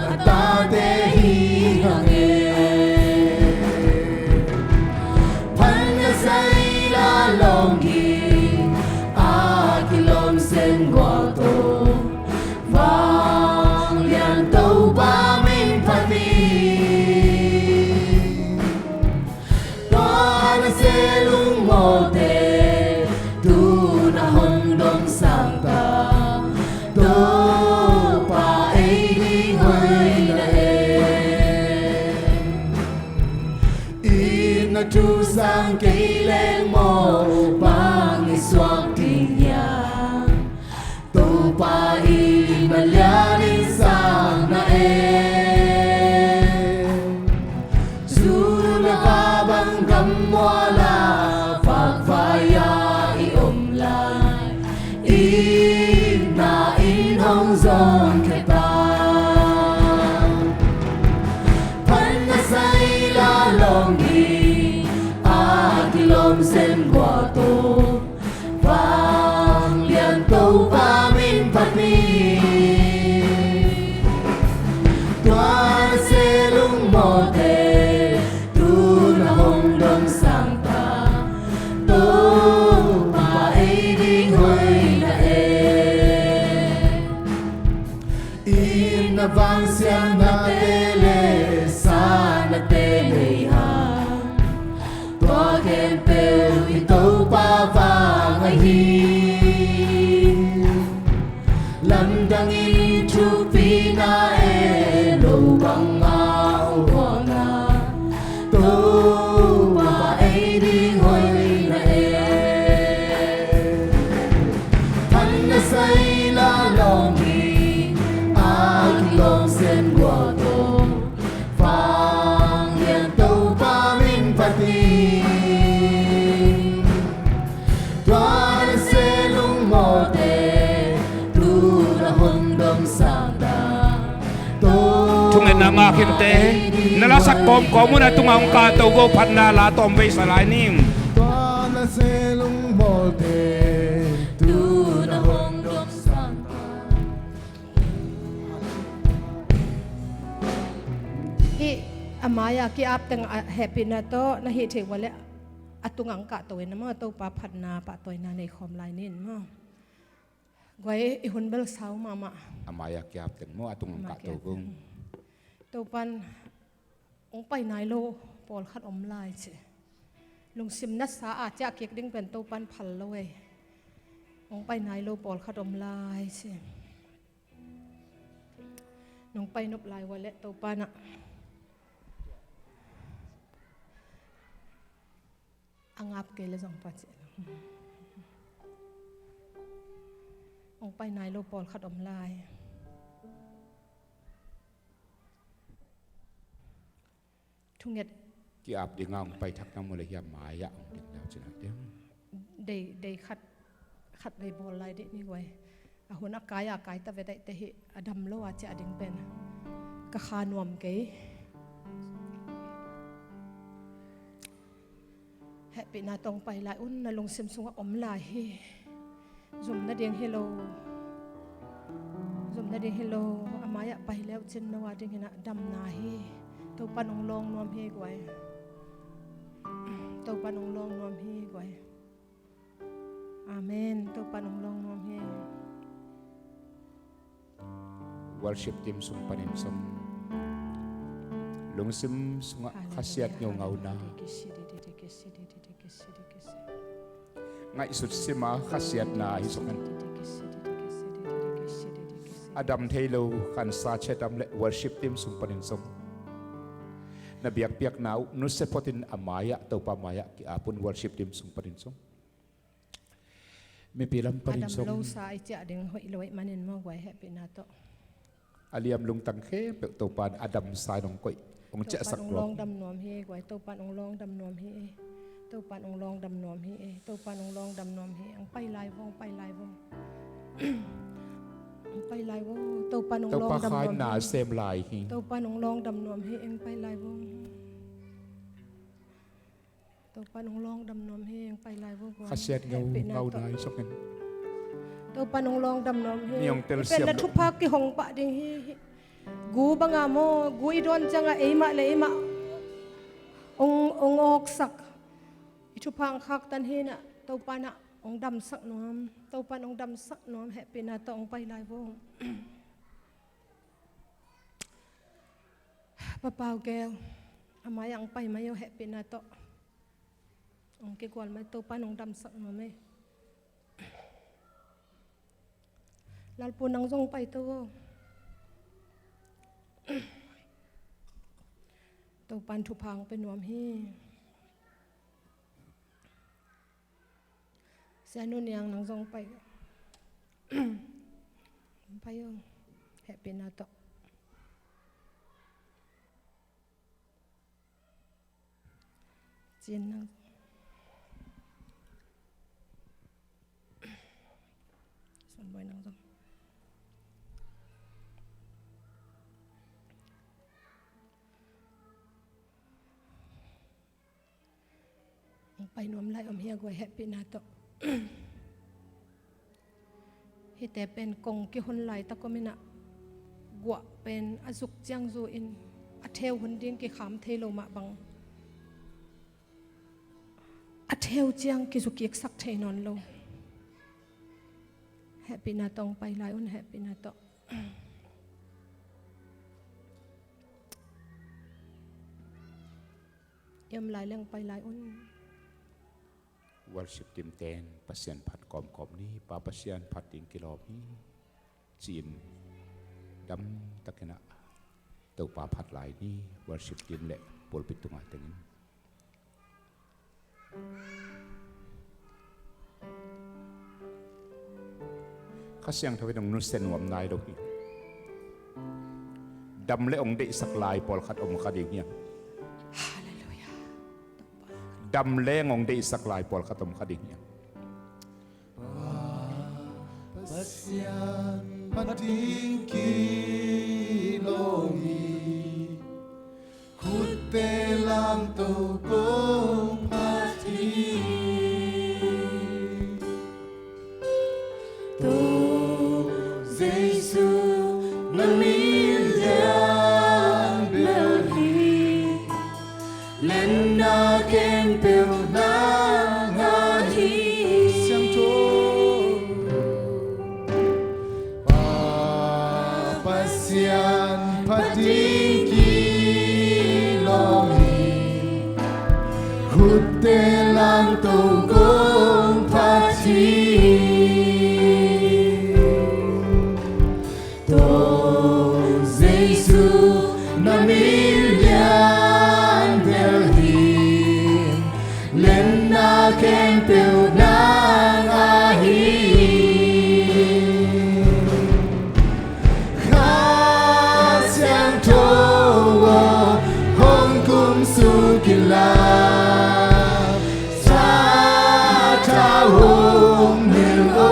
a tate hi hang e. Phan a sai la lawng hi, a kilawm sem gual tawh, vanglian Topa min phat ni. Tua na sia lungmawlte, tu-in a hong dong sang ta, Topa ei ding hoih na e. Inn a thu sang kei leng maw, bang i suak ding hiam? Topa in a lian in sang na e. Sun a va bang gam mual ah vakvai-a i om lai, inn ah inn hong zong khia ta. Phan a sai la lawng hi, a kilawm sem gual tawh, vanglian Topa min phat ni. Tua na sia lungmawlte, tu-in a hong dong sang ta, Topa ei ding hoih na e. Inn a vang siamnate le sanate nei hang, tua khempeuh i Topa vang ahi. Lamdang in thupina e, lo bang a hong khuang a, Topa ei ding hoih na e. Phan a sai la lawng hi, a kilawm sem gual tawh, vanglian Topa min phat ni. Tua na sia lungmawlte, tu-in a hong dong sang ta, Topa. Thungetna ngak hi ute. Na lasak kawmkawm un, a tungah hong kahto go, phatna la tawm vei sa lai ning. Tua na sia lungmawlte, tu-in a hong dong sang ta. Hih a mai-ah ki-ap teng a hehpihna tawh na hih theih uh leh a tungah hong kahto in maw, Topa phatna pahtawina nei khawm lai ning maw. Guai, i hun bel sau mahmah. A mai-ah ki-ap teng maw, a tungah hong kahto kung. Topan hong pai nai lo pawlkhat om lai ci. Lungsim nasa a ciah kik ding pen Topan phal lo ei. Hong pai nai lo pawlkhat om lai ci. Nong pai nop lai uh leh Topan ah a ngap kei leh zong pua ci. Hong pai nai lo pawlkhat om lai. Thunget. Ki-ap ding a hong pai thak na mu leh hiam, mai-ah hong ding na cina ding. Dei, dei khat, khat dei bawl lai dih ni guai. A hun a kai a kai ta ve daih te hi, a dam lo a ciah ding pen ka kha nuam kei. Hehpihna tawh hong pai lai un, na lungsim sungah om lai hi. Zum nading hi lo. Zum nading hi lo. A mai-ah pai leu cin no a ding hi na damna hi. Topan hong lawng nuam hi guai. Topan hong lawng nuam hi guai. Amen. Topan hong lawng nuam hi. Worship team sung panin zong lungsim sungah khasiat ngeungauna, ngaihsut sima khasiatna hi zongin, a dam thei lo khansa ciah dam leh worship team sung panin zong na biakpiakna uh nusia photin a mai-ah, Topa mai-ah ki-ap un, worship team sung panin zong. Mipi lam panin song. A dam lo sa i ciah ding hoih lo ahih manin maw guai, hehpihna tawh. A liam lungtang khempeuh Topa'n a damsa in hong koih, hong ciahsak nuam. Topa'n hong lawng dam nuam hi guai, Topa'n hong lawng dam nuam hi. Topa'n hong lawng dam nuam hi. Topa'n hong lawng dam nuam hi. Hong pai lai vo, hong pai lai vo. Hong pai lai vo. Topa'n hong lawng dam nuam hi. Topa khaina sem lai hi. Topa'n hong lawng dam nuam hi. Hong pai lai vo. Topa'n hong lawng dam nuam hi, hong pai lai vo guai. Kha Siangtho hehpihna tawh. Ngauna i song in. Topa'n hong lawng dam nuam hi. Mi hong telsiam lo. I pen na thupha kihong pah ding hi, hi. Gu banga maw, gu i dawn ciangah eimah le eimah hong, hong awksak. I thupha hong khaktan hi nah, Topa'n ah hong damsak nuam. Topa'n hong damsak nuam, hehpihna tawh hong pai lai vo. Pa Pau Gel, a mai-ah hong pai mai o, hehpihna tawh. Hong kigual mai, Topa'n hong damsak nuam ei. Lalpu, nang zong pai to o. Topa'n thupha hong pia nuam hi. Sianu Niang, nang zong pai. Pai o. Hehpihna tawh. Cin, nang. Suan Buai, nang zong. Hong pai nuam lai om hi a guai, hehpihna tawh. Hihte pen kong kihon laitak om in ah, guah pen a zuk ciang zu in a theu hun ding kikham thei lo mah bang, a theu ciang kizu kiksak thei nawn lo. Hehpihna tawh hong pai lai un, hehpihna tawh. I om lai leng pai lai un. Worship team ten Pasian phat kawmkawm ni, Pa Pasian phat ding kilawm hi, ci-in damtakin ah Topa phat lai ni, worship team le pulpit tunga tengin. Kha Siangtho in hong nusia nuam nai lo hi. Dam le hong deihsak lai pawlkhat om kha ding hiam? Hallelujah. Dam le hong deihsak lai pawlkhat om kha ding hiam? Pasian phat ding kilawm hi. Khutte lamto kong phat hi. To Jesu, na min lian bel hi. Lenna khempeuh nang a hi. Siangtho. Pa Pasian phat ding kilawm hi. Khutte lamto kong phat hi. To Jesu, na min lian bel hi. Lenna khempeuh nang a hi. Kha Siangtho aw, hong kumsuk inla, Sa tha hong mil aw.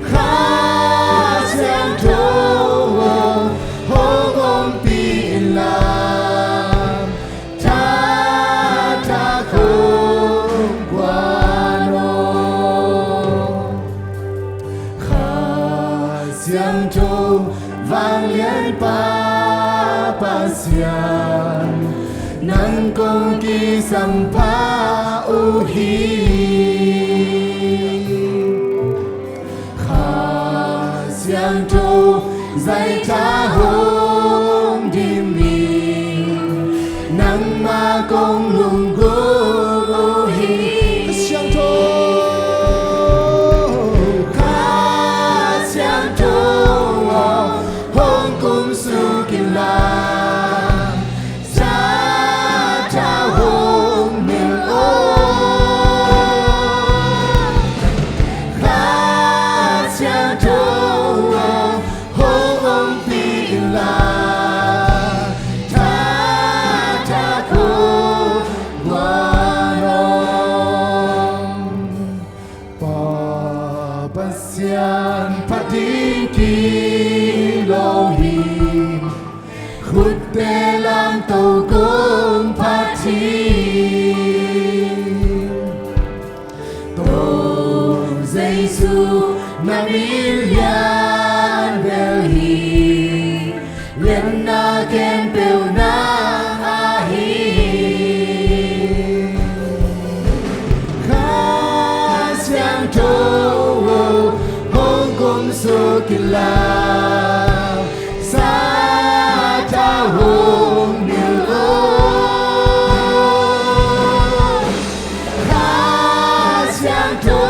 Kha Siangtho aw, hong ompih inla, thathak hong guan aw. Kha Siangtho, Vanglianpa Pasian, nang kong kisampha uh hi. Kha Siangtho, zaitha hong dim in, nangmah kong lunggulh uh hi. Kha Siangtho, Kha Siangtho aw, hong kumsuk inla, Sa tha hong mil aw. Pasian phat ding kilo hi. Khutte lamto kong phat hi. Topa Jesu na min lian bel hi. Lianna khempeuh nang ahi. Kha Siangtho aw, hong kumsuk in la, Satan hong nilh aw. Kha Siangtho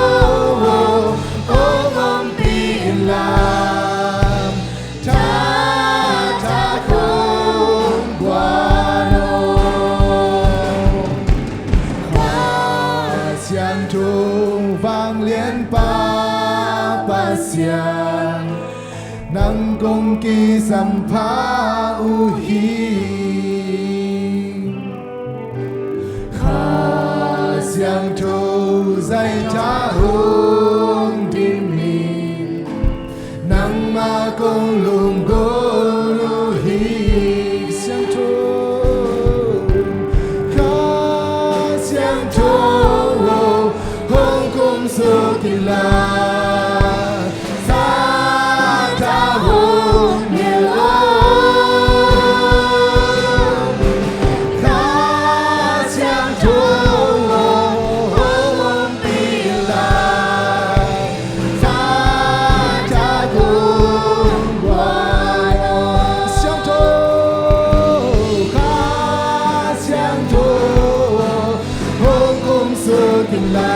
aw, hong ompih in la, thakthak hong guan aw. Kha Siangtho, Vanglianpa Pasian, nang kong kisampha uh hi. Kha Siangtho, zaitha hong dim in, nangmah kong lunggulh uh hi. Siangtho, Kha Siangtho aw, hong kumsuk in la, Satan hong nilh aw. Kha Siangtho aw, hong ompih in la, thakthak hong guan aw. Siangtho, Kha Siangtho aw, hong kumsuk in la,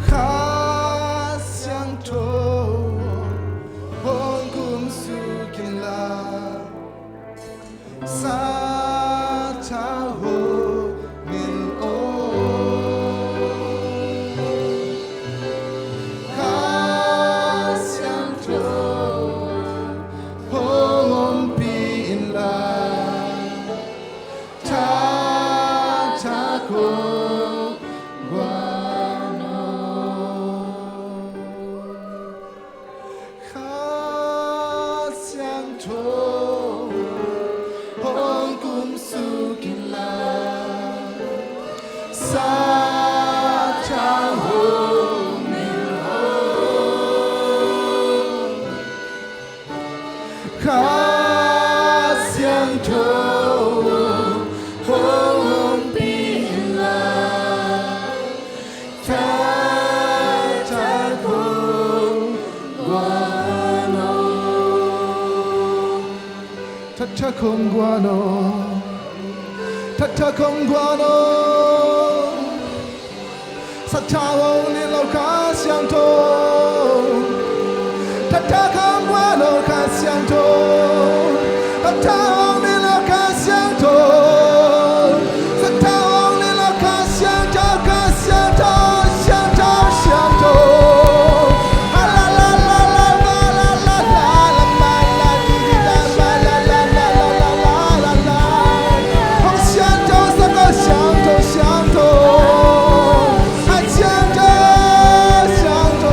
Kha Siangtho hong kumsuk inla, Sathau hong mil aw. Kha Siangtho hong ompih inla, thakthak hong guan aw. Kha Siangtho hong kumsuk inla, Sathau hong mil aw. Kha Siangtho hong ompih inla, thakthak hong guan aw. Thakthak hong guan aw. Thakthak hong guan aw. Sathau hong mil aw Kha Siangtho. Thakthak hong guan aw Kha Siangtho. Sathau hong mil aw Kha Siangtho. Sathau hong mil aw Kha Siangtho, Kha Siangtho, Siangtho, Siangtho. Hong siangtho sak aw, siangtho, siangtho. Hong siangtho, siangtho,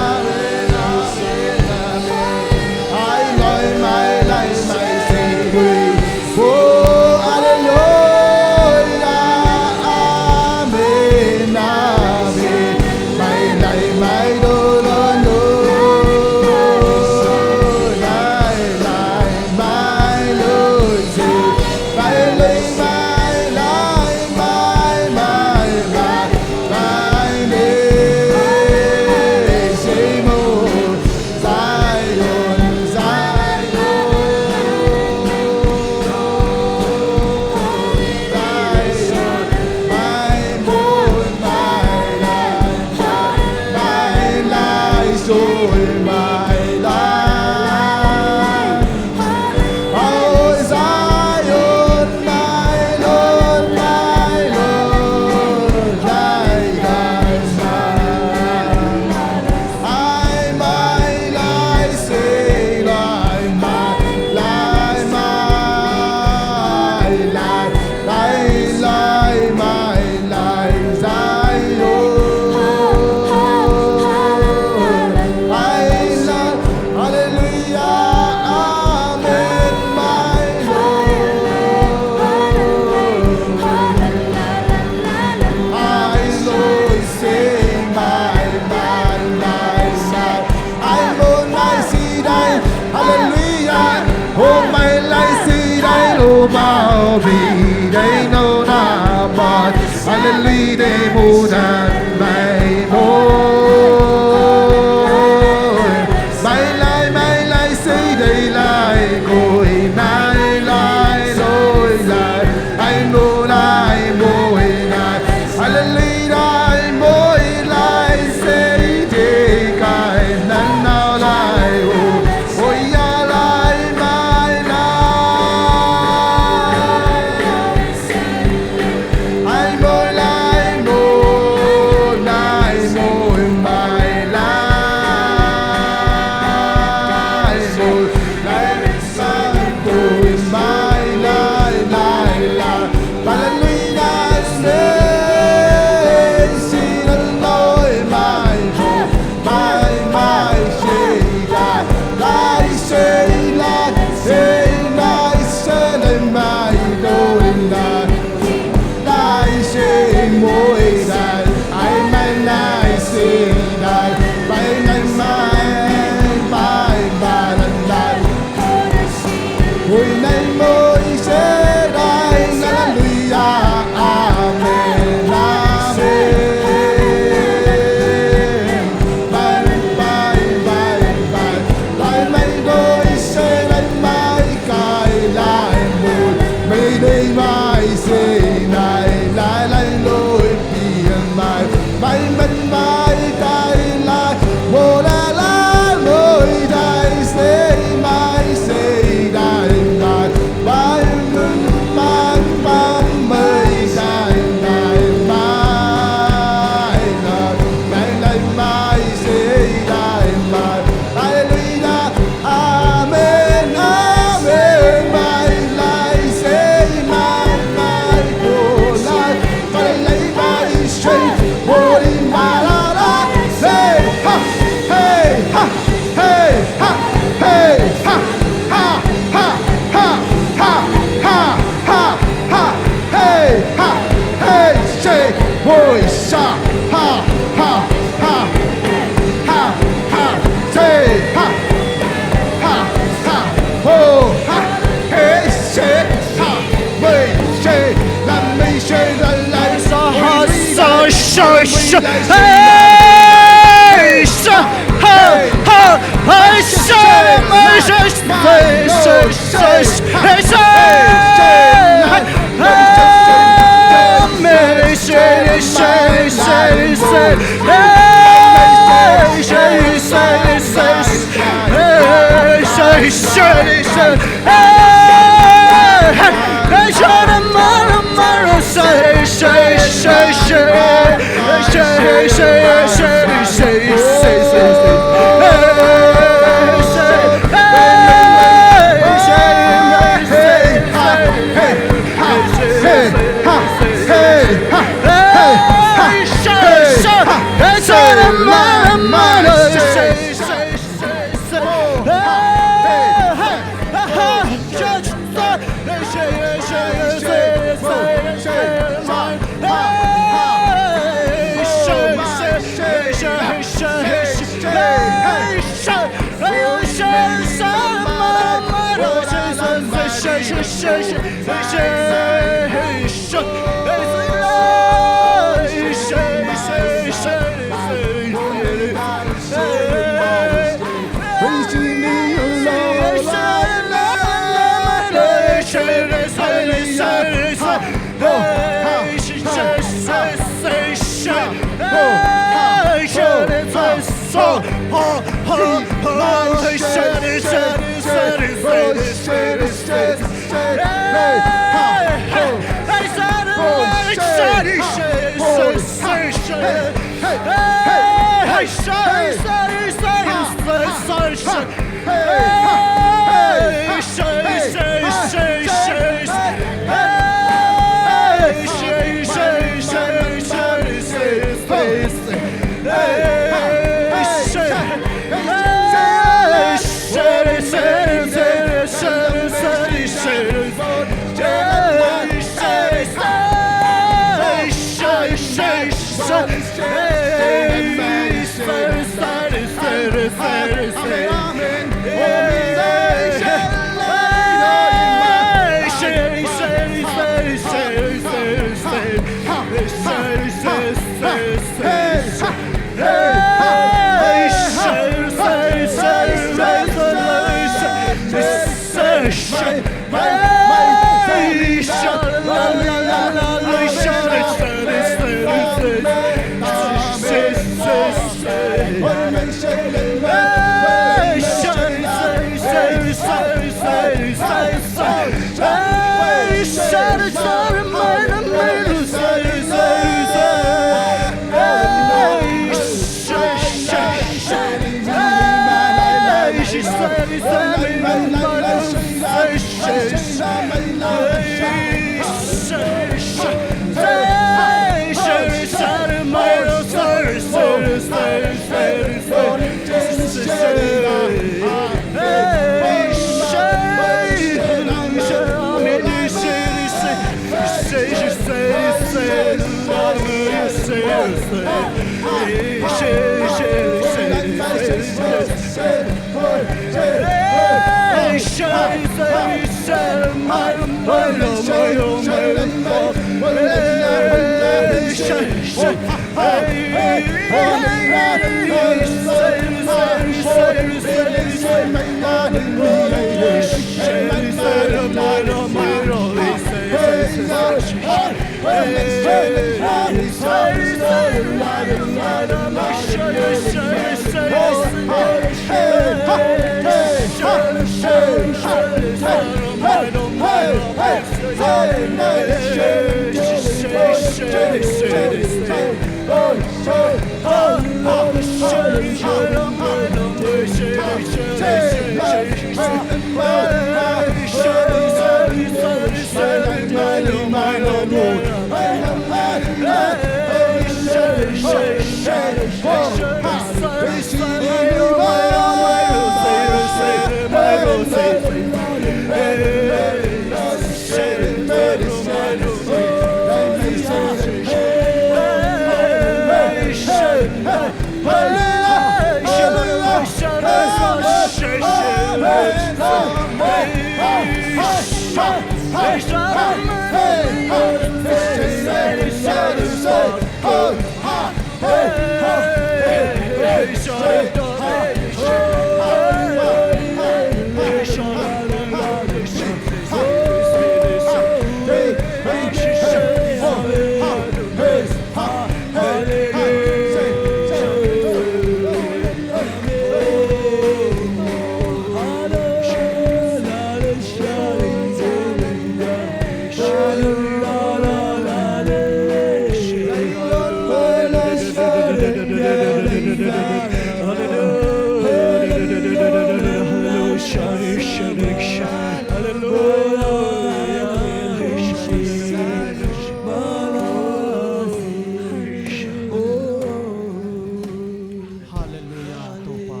Halleluiah, Topa.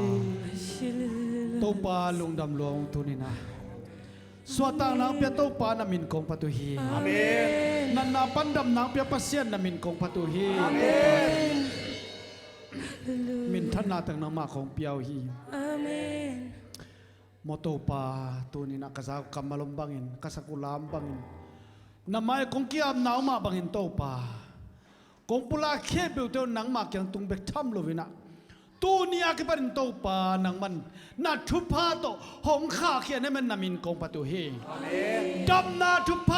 Topa lungdam lua ung tuni-in ah. Suahtakna hong pia Topa na min kong phat uh hi. Amen. Natna pan damna hong pia Pasian na min kong phat uh hi. Amen. Minthanna teng nangmah kong pia uh hi. Amen. Maw Topa, tuni-in ah ka zau kammal om bangin, ka sak uh lam bangin, na mai kong ki-apna uh mah bangin Topa, kong pulak khempeuhte uh nangmah kiang tung bek tham loin ah, tuni a kipanin Topa nangman na thupha tawh hong khahkhia na min, na min kong phat uh hi. Amen. Damna thupha